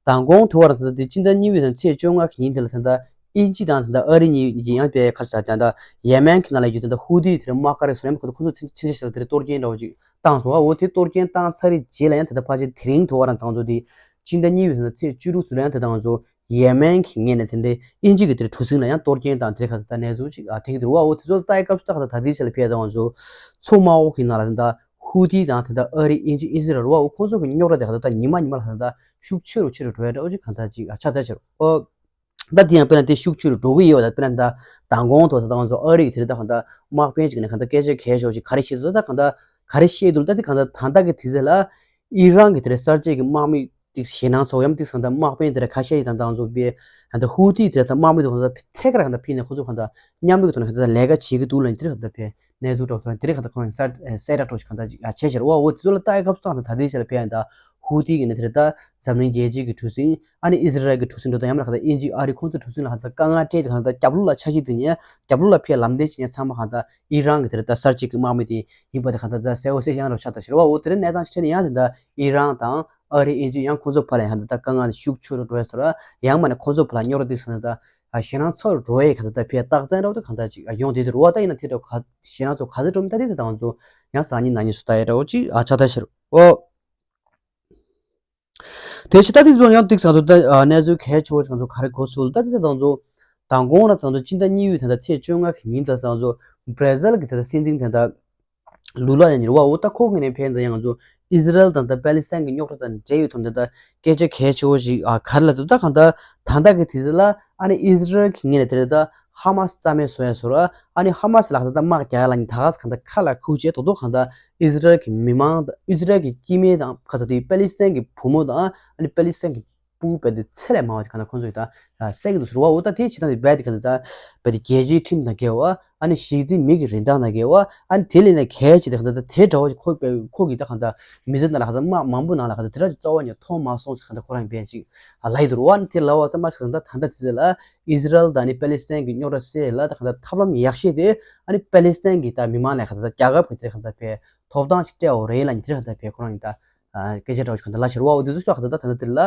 མདང་དགོང་དེ་བར་ད་ལྟ་དེ་སྤྱི་ཟླ་གཉིས་པའི་ནང་ཚེས་བཅོ་ལྔ་གི་ཉིན་དེ་ལ་ད་ལྟ་དབྱིན་ཇི་དང་ད་ལྟ་ཨ་རི་གཉིས་ཀྱིས་ཡང་དཔེ་ག་རེ་ཟེར་ད་ལྟ་ཡེ་མེན་གྱི་ནང་ལ་ཡོད་ད་ལྟ་ཧུ་ཐི་དེ་རིང་དམག་སྒར་རེད་ཟེར་ཡང་ཁོ་ཚོ་ཚོད་ཚོད་ཆེ་ཤག་དེ་རིང་གཏོར་སྐྱོན་འདྲ་བོ་ཅིག་བཏང་སོང་བ། འོ་དེ་གཏོར་སྐྱོན་བཏང་ཚར་རེད་རྗེས་ལ་ཡང་ད་ལྟ་ཕལ་ཆེར་དེ་རིང་དེ་བར་ད་ང་ཚོ་དེ་སྤྱི་ཟླ་གཉིས་པའི་ནང་ཚེས་བཅུ་དྲུག་ཚོ་ལ་ཡང་ད་ལྟ་ང་ཚོ་ཡེ་མེན་གྱི་ངོས་ནས་དེ་འདྲའི་དབྱིན་ཇི་གི་དེར་གྲུ་གཟིངས་ལ་ཡང་གཏོར་སྐྱོན་དང་དེ་ག་ད་ལྟ་གནས་ཚུལ་ཅིག་ཨ་ཐེངས་དེར་བ། འོ་དེ་ཚོ་ལ་ལྟ་ཡི་སྐབས་སུ་ད་ག་ད་ད་ལྟའི་ཆ་ལ་ཕེ་ད་ང་ཚོ་མཚོ་དམར་པོ་གི་ནང་ལ་ད་ལྟ་ ཧུ་ཐི་དང་ད་ལྟ་ཨ་རི་དབྱིན་ཇི་ཨི་ཟི་རལ་བ་འོ་ཁོང་ཚོ་གི་རྙོག་དྲ་དེ་ག་ད་ལྟ་ཉི་མ་ཉི་མ་ལ་ད་ལྟ་ཤུགས་ཆེ་རུ་ཆེ་རུ་འགྲོ་ཡ་འདྲ་བོ་ཅིག་གང་ལྟར་ཅིག་ཆགས་བསྡད་ཤག་ཨོ། ད་དེ་ཡང་དཔེར་ན་དེ་ཤུགས་ཆེ་རུ་འགྲོ་གི་ཡོད་པ་དང་དཔེར་ན་ད་མདང་དགོང་དུ་ད་ང་ཚོ་ཨ་རི་གི་དེ་རེད་ད་གང་ལྟར་དམག་དཔོན་ཅིག་ནས་གང་ལྟར་སྐད་ཆ་གལ་ཆེ་བ་ཅིག་ག་རེ་བཤད་འདུག་ད་གང་ལྟར་ག་རེ་བཤད་འདུག་ད་དེ་གང་ལྟར་ད་ལྟ་གི་དུས་ཚོད་ལ་ཨི་རན་གི་དེ་རེད་གསར་བརྗེ་གི་དམག་མི་ཅིག་ཞེད་སྣང་ཚ་བོ་ཡང་དེ་གང་ལྟར་དམག་དཔོན་དེ་རེད་ཁ་ཤས་ཅིག་དང་ད་ང་ཚོ་པའི་གང་ལྟར་ཧུ་ཐི་དེ་རེད་ད་དམག་མི་དེ་གང་ལྟར་ཐད་ཀར་གང་ལྟར་ཕྱིན་ནས་ཁོ་ཚོ་གང་ལྟར་མཉམ་རུབ་ཀྱི་ཐོག་ནས་གང་ལྟར་ལས་ཀ་བྱེད་ཀྱི་འདུག་ལབ་ནས་དེ་རེད་གང་ལྟར་ཕེ་གནས་ཚུལ་སྒྲོག་ཚོགས་དེ་རེད་གང་ལྟར་ཁོ་རང་གསལ་གསལ་བསྒྲགས་འདྲ་བོ་ཞིག་གང་ལྟར་ཅིག་བྱས་ཤར་བ་འོ་དེ་ཚོ་ལ་ལྟ་ཡ་སྐབས་སུ་ད་ད་ལྟའི་ཆ་ལ་ཕེ་ཡང་ད་ཧུ་ཐི་གི་ནས་དེ་རེད་ད་འཛམ་གླིང་རྒྱལ་སྤྱི་གི་གྲུ་གཟིངས། ཨ་ནི་ཨི་ཟི་རལ་གྱི་གྲུ་གཟིངས་འགྲོ་དང་ཡང་མིན་ན་ཁ་ད་དབྱིན་ཇི་ཨ་རི་ཁོང་ཚོའི་གྲུ་གཟིངས་ལ་ཁ་ད་དཀའ་ངལ་སྤྲད་དེ་ཁ་ད་རྒྱབ་ལོགས་ལ་འཆར་གཞི་བཏིང་ནས་རྒྱབ་ལོགས་ལ་ཕེ་ལམ་སྟོན་བྱེད་མཁན་ཚང་མ་ཁ་ད་ཨི་རན་གྱི་དེ་རེད་ད་གསར་བརྗེ་གི་དམག་མི་དེ་ཡིན་པ་དེ་ཁ་ད་ད་གསལ་བོ་གསལ་རྐྱང་རུ་ཆགས་ད་ཤར་བ་འོ་དེ་རིང་གནས་སྟངས་ཕྱི་ནས་ཡང་དེ་ད་ཨི་རན་དང་ཨ་རི་དབྱིན་ཇི་ཡང་ཁོང་ཚོ་བར་ལ་ཡང་ཁ་ད་ད་དཀའ་ངལ་ཤུགས་ཆེ་རུ་འགྲོ་ཡ་སོ་ར་ཡང་མིན་ན་ཁོང་ཚོ་བར་ལ་རྙོག་དྲ་དེ་སོང་ནས་ད་ཞེད་སྣང་ཚ་རུ་འགྲོ་ཡ་ཁ་ད་ད་ཕེ་རྟགས་མཚན་འདྲ་བོ་དེ་ག་ད་ཅིག་ཡོང་དེ་དེ་རུ་བ་ད་ཡིན་ན་དེ་འདྲ་ཞེད་སྣང་ཚ་ག་ཚོད་འགྲོ་མིན་ད་དེ་དེ་ད་ང་ཚོ་ཡང་སང་ཉིན་གནངས་ཉིན་སུ་ལྟ་ཡ་འདྲ་བོ་ཅིག་ཆགས་ད་ཤར་འོ། དེ་ཕྱི་ད་ལྟའི་ཚོ་ཡང་ཏིག་ང་ཚོ་ད་གནས་ཚུལ་གལ་ཆེ་བོ་ཞིག་ང་ཚོ་ག་རེ་གོ་སོང་ད་ལྟའི་ད་ང་ཚོ་མདང་དགོང་ལ་ད་ང་ཚོ་སྤྱི་ཟླ་གཉིས་པའི་ད་ལྟ་ཚེས་བཅོ་ལྔ་གི་ཉིན་ད་ལྟ་ང་ཚོ་བྷར་ཛིལ་གི་ད་ལྟ་སྲིད་འཛིན་ད་ལྟ་ལུ་ལ་ཡང་ཉེར་བ་འོ་ད་ཁོ་གི་ནས་ཕན་ད་ཡང་ང་ཚོ་ཨི་ཟི་རལ་དང་ད་པེ་ལི་སི་ཐན་གི་རྙོག་དྲ་དང་འབྲེལ་ཡོད་ཐོག་ནས་ད་སྐད་ཆ་གལ་ཆེ་བོ་ཞིག་ག་རེ་ལ་ད་ད་གང་ད་ད་ལྟ་གི་དུས་ཚོད་ལ་ཨ་ནི་ཨི་ཟི་རལ་གི་ངོས་ནས་དེ་རེད་ད་ཧ་མ་སི་རྩ་མེད་བཟོ་ཡ་བཟོ་ར་ཨ་ནི་ཧ་མ་སི་ལ་ད་ད་དམག་རྒྱག་ཡ་ལ་ནི་ད་ག་ས་གང་ད་ཁ་ལ་ཁུག་བྱས་དོ་དོ་གང་ད། ཨི་ཟི་རལ་གྱི་མི་མང་དང་ཨི་ཟི་རལ་གྱི་སྐྱེ་དམན་དང་ཁ་ཚ་དེ་པེ་ལི་སི་ཐན་གྱི་བུ་མོ་དང་ཨ་ནི་པེ་ལི་སི་ཐན་གྱི་ཕྲུ་གུ་རྦད་དེ་ཚད་ལས་མང་བ་དེ་ག་ན་ཁོང་ཚོ་ཡི་ད་བསད་ཀྱི་འདུག་ཟེར་བ་འོ་ད་དེ་བྱེད་སྟངས་དེ་རྦད་དེ་ག་ཚ་ད་རྦད་དེ་རྒྱལ་སྤྱིའི་ཁྲིམས་དང་འགལ་བ་ཨ་ནི་གཞི་རྩའི་མི་གི་རིན་ཐང་དང་འགལ་བ་ཨ་ནི་དེ་ལས་ནས་གལ་ཆེ་དེ་ག་ཚ་ད་དེ་འདྲ་བ་ཁོ་ཁོ་གི་ད་ག་ཚ་མི་ཚེ་ནང་ལ་ག་ཚ་དམག་མང་པོ་ནང་ལ་ག་ཚ་དེ་འདྲ་གི་རྩ་བ་ནས་མཐོང་མ་སོང་ཟེར་ག་ཚ་ཁོ་རང་རྦད་ཅིག་ལབ་ཡི་འདུག་ར་བ་ཨ་ནི་དེ་ལབ་པ་ཙམ་མ་ཟད་ག་ཚ་ད་ད་ལྟ་དེ་ཚོ་ལ། ཨི་ཟི་རལ་དང་ནི་པེ་ལི་སི་ཐན་གྱི་རྙོག་དྲ་སེལ་ལ་ད་གང་ལྟར་ཐབས་ལམ་ཡག་ཤོས་དེ་ཨ་ནི་པེ་ལི་སི་ཐན་གྱི་ད་མི་མང་ལ་གང་ལྟར་རྒྱ་གར་གྱི་དེ་གང་ལྟར་ཕེ་ཐོབ་ཐང་ཞིག་སྤྲད་འོ་རེད་ལ་ནི་དེ་གང་ལྟར་ཕེ་ཁོ་རང་གི་ད་སྐད་ཆ་འདྲ་བོ་ཞིག་གང་ལྟར་ལབ་ཤར་བ་འོ་དེ་ཚོ་ཞོག་གང་ལྟར་ད་ད་ལྟ་དེ་ལ་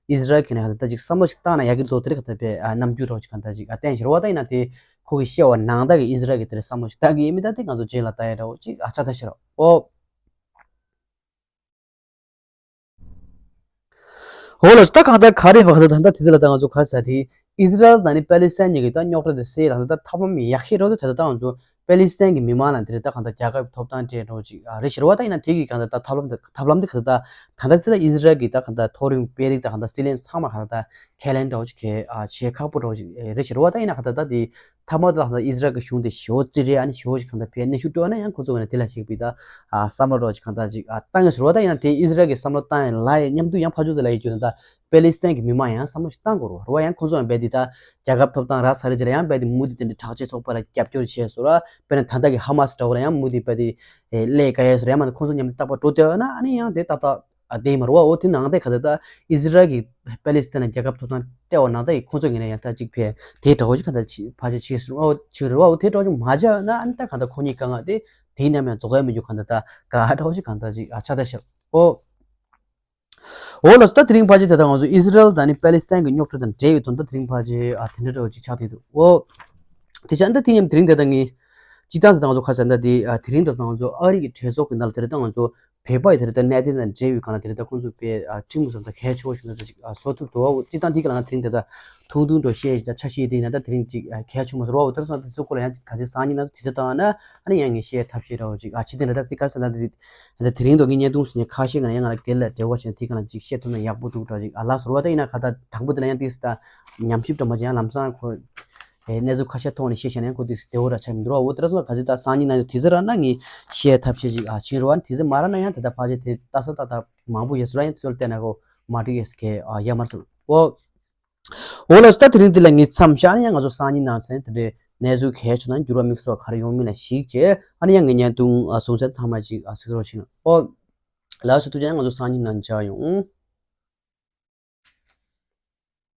ཨི་ཟི་རལ་གྱི་ནས་གང་ལྟར་ཅིག་བསམ་བློ་ཞིག་བཏང་ན་ཡག་གི་འདུག་དེ་གང་ལྟར་ཕེ་རྣམ་འགྱུར་འདྲ་བོ་ཞིག་གང་ལྟར་ཅིག་བསྟན་ཤར་བ་ད་ཡིན་ན་དེ་ཁོ་གི་བཤད་པ་ནང་ལྟར་གྱི་ཨི་ཟི་རལ་གྱི་དེ་ལ་བསམ་བློ་ཞིག་བཏང་གི་ཡིན་མིན་ད་དེ་ང་ཚོ་རྗེས་ལ་ལྟ་ཡ་འདྲ་བོ་ཅིག་ཨ་ཆགས་ད་ཤར་འོ། འོ་ལགས་ད་གང་ལྟར་ག་རེ་བ་ག་ད་ད་ལྟ་དེ་ཚོ་ལ་ད་ང་ཚོ་ག་ས་དེ་ཨི་ཟི་རལ་དང་ནི་པེ་ལི་སི་ཐན་གཉིས་ཀྱི་ད་རྙོག་དྲ་དེ་སེལ་ལ་ད་ད་ཐབས་ལམ་ཡག་ཤོས་རོ་དེ་ད་ད་ང་ཚོ་པེ་ལི་སི་ཐན་གྱི་མི་མང་ལ་དེ་རེད་ད་གང་ལྟར་རྒྱལ་ཁབ་ཀྱི་ཐོབ་ཐང་སྤྲད་འགྲོ་ཅིག་རེད་ཤི་རོ་ད་ཡིན་ན་དེ་གི་གང་ལྟར་ད་ཐབས་ལམ་དེ་ཐབས་ལམ་དེ་ག་ད་ད་ད་ད་དེ་ལ་ཨི་ཟི་རལ་གྱི་ད་གང་ལྟར་མཐོ་རིམ་དཔོན་རིགས་ད་གང་ལྟར་སྲིད་བློན་ཚང་མ་གང་ལྟར་ཁས་ལེན་འདྲ་བོ་ཅིག་གལ་བྱེད་ཁག་པོ་འདྲ་བོ་ཅིག་རེད་ཤི་རོ་ད་ཡིན་ན་གང་ལྟར་ད་དེ་ཐ་མ་ད་གང་ལྟར་ཨི་ཟི་རལ་གྱི་གཞུང་དེ་ཞི་བོ་རྩིས་རེད་ཨ་ནི་ཞི་བོ་ཅིག་གང་ལྟར་ཕེ་གནོན་ཤུགས་སྤྲོད་ན་ཡང་ཁོ་ཚོ་ག་ནས་དེ་ལ་ཞིག་པའི་ད། ཨ་བསམ་བློ་འདྲ་བོ་ཅིག་གང་ལྟར་ཅིག་ཨ་བཏང་ཡོད་ཟེར་བ་ད་ཡིན་ན་དེ་ཨི་ཟི་རལ་གྱི་བསམ་བློ་བཏང་ཡོད་ལ་ཡི་མཉམ་དུ་ཡང་ཕར་ཕྱོགས་དེ་ལ་ཡི་རྒྱུ་ན་ད་པེ་ལི་སི་ཐན་གྱི་མི་མང་ཡང་བསམ་བློ་ཞིག་བཏང་དགོས་རེད་བ། ཡང་ཁོང་ཚོ་ཡང་རྦད་དེ་ད་རྒྱལ་ཁབ་ཐོབ་ཐང་རག་ཚར་རེད་ཅེས་ལ་ཡང་རྦད་དེ་མུ་མཐུད་དེ་འདྲ་དྲག་ཆས་ཚོགས་པ་ལ་རྒྱབ་སྐྱོར་བྱས་སོ་ར་དཔེར་ན་ད་ལྟ་གི་ཧ་མ་སི་འདྲ་བོ་ལ་ཡང་མུ་མཐུད་རྦད་དེ་ཨེ་ལས་ཀ་ཡས་སོ་ར་ཡང་མ་ནི་ཁོང་ཚོ་མཉམ་དུ་རྟག་པར་འགྲོ་བསྡད་ཡོད་ན་ཨ་ནི་ཡང་དེ་ཏག་ཏག་ཨ་བསྡད་མ་རེད་བ། འོ་དེ་ནང་དེ་ག་ད་ད་ཨི་ཟི་རལ་གྱི་པེ་ལི་སི་ཐན་ལ་རྒྱལ་ཁབ་ཐོབ་ཐང་སྤྲད་པ་ནང་ད་ཡི་ཁོང་ཚོ་ངོས་ནས་ཡང་ད་ཅིག་ཕེ་དེ་འདྲ་བོ་ཅིག་ག་ད་ཕར་ཆེར་ཕྱིན་སོང་ཨོ་ཕྱིན་རེད་བ། འོ་དེ་འདྲ་བོ་ཅིག་མ་བྱས་ན་ཨ་ནི་ད་ག་ད་ཁོ་གཉིས་དཀའ་ངལ་དེ། དེའི་ནམ་ཡང་རྫོགས་ཡ་མི་འགྱུར་གང་ལྟར་ད་ག་འདྲ་བོ་ཞིག་གང་ལྟར་ཅིག་ཨ་ཆགས་ད་ཤག་ཨོ། འོ་ལགས་སོ། ད་དེ་རིང་ཕལ་ཆེར་ད་ལྟ་ང་ཚོ་ཨི་ཟི་རལ་དང་ནི་པེ་ལི་སི་ཐན་གྱི་རྙོག་དྲ་དང་འབྲེལ་བའི་དོན་དག་དེ་རིང་ཕལ་ཆེར་ཨ་དེ་འདྲ་འདྲ་བོ་ཅིག་ཆགས་བསྡད་འདུག་ཨོ། དེ་ཆ་འདི་དེ་མཉམ་དེ་རིང་དེ་ད་ངས་སྤྱི་བཏང་དེ་ད་ང་ཚོ་ཁ་ཤས་འདི་དེ་ཨ་དེ་རིང་དེ་ད་ང་ཚོ་ཨ་རི་གི་གྲོས་ཚོགས་ཀྱི་ནང་ལ་དེ་རིང་ད་ང་ཚོ་བོད་པ་ཡི་དེ་རིང་ད་གནད་དོན་དང་འབྲེལ་བའི་སྒང་ལ་དེ་རིང་ད་ཁོང་ཚོ་པའི་ཨ་ཁྲིམས་སོགས་ད་གལ་ཆེ་བོ་ཞིག་ད་ཅིག་ཨ་བཟོ་ཐུབ་འདུག་ཨོ། སྤྱི་བཏང་དེ་ག་ལ་ང་དེ་རིང་དེ་ད་ཐུང་ཐུང་འདྲ་བཤད་ཡིན་ད་ཆ་ཤས་དེ་ཡིན་ན་ད་དེ་རིང་ཅིག་ཨ་གལ་ཆེ་མོ་ཟེར་བ་འོ། དེ་རིང་ད་དེ་ཚོ་སྐོར་ལ་ཡང་ག་ཚོད་སང་ཉིན་ན་དུས་ཚོད་བཏང་ན་ཨ་ནི་ཡང་ངས་བཤད་ཐབས་ཤེས་འདྲ་བོ་ཅིག་ཨ་ཕྱི་དེ་འདྲ་ད་དེ་ག་ས་ད་དེ། ད་དེ་རིང་ཐོག་གི་བརྙན་ཐུང་ཟེར་ནས་ཁ་ཤས་ཀྱིས་ཡང་ང་ལ་སྒེར་ལ་འབྲེལ་བ་བྱས་ནས་དེའི་སྒང་ལ་ཅིག་བཤད་ཐུབ་ན་ཡག་པོ་འདུག་འདྲ་ཅིག་ཨ་ལགས་སོ་ར་བ། ད་ཡིན་ན་ག་ད་དང་པོ་དེ་ལ་ཡང་ཏིག་ཙམ་ད་ཉམས་ཞིབ་འདྲ་མ་བྱས་ཡང་ལམ་སང་ཁོ་ཨེ་གནས་ཚུལ་ཁ་ཤས་ཐོག་ནས་བཤད་བྱས་ན་ཡང་ཁོ་ཏིག་ཙམ་བདེ་བོ་འདྲ་ཆགས་མི་འདུག་ར་བ། འོ་དེ་འདྲ་སོང་ཙང་ག་ཚོད་ད་སང་ཉིན་ནང་དུས་ཚོད་རག་ན་ངས་བཤད་ཐབས་ཤེས་ཅིག་ཨ་བྱིན་རོགས། ཨ་ནི་དུས་ཚོད་མ་རག་ན་ཡང་ད་ལྟ་ཕལ་ཆེར་དེ་ལྟ་ས་ཏག་ཏག་མང་པོ་ཡོད་ས་ར། ཡང་དུས་ཚོད་བལྟས་ན་ཁོ་མ་འགྲིག་ཡས་ཀྱི་ཨ་ཡ་མར་སོང་ཨོ། འོ་ལགས་སོ། ད་དེ་རིང་འདི་ལ་ངས་མཚམས་བཞག་ནས་ཡང་ང་ཚོ་སང་ཉིན་ནང་ཚན་དེ་འདྲའི་གནས་ཚུལ་གལ་ཆེ་ན་འགྱུར་བ་དམིགས་བསལ་ག་རེ་ཡོང་མིན་ལ་གཞིགས་བྱས་ཨ་ནི་ཡང་ངའི་བརྙན་ཐུང་ཨ་གསུང་ཚན་ཚང་མ་ཅིག་ཨ་གཟིགས་རོགས་བྱེད་ཨོ། ལགས་སོ། ཐུགས་རྗེ་ཆེ། ང་ཚོ་སང་ཉིན་ནང་མཇལ་ཡོང་།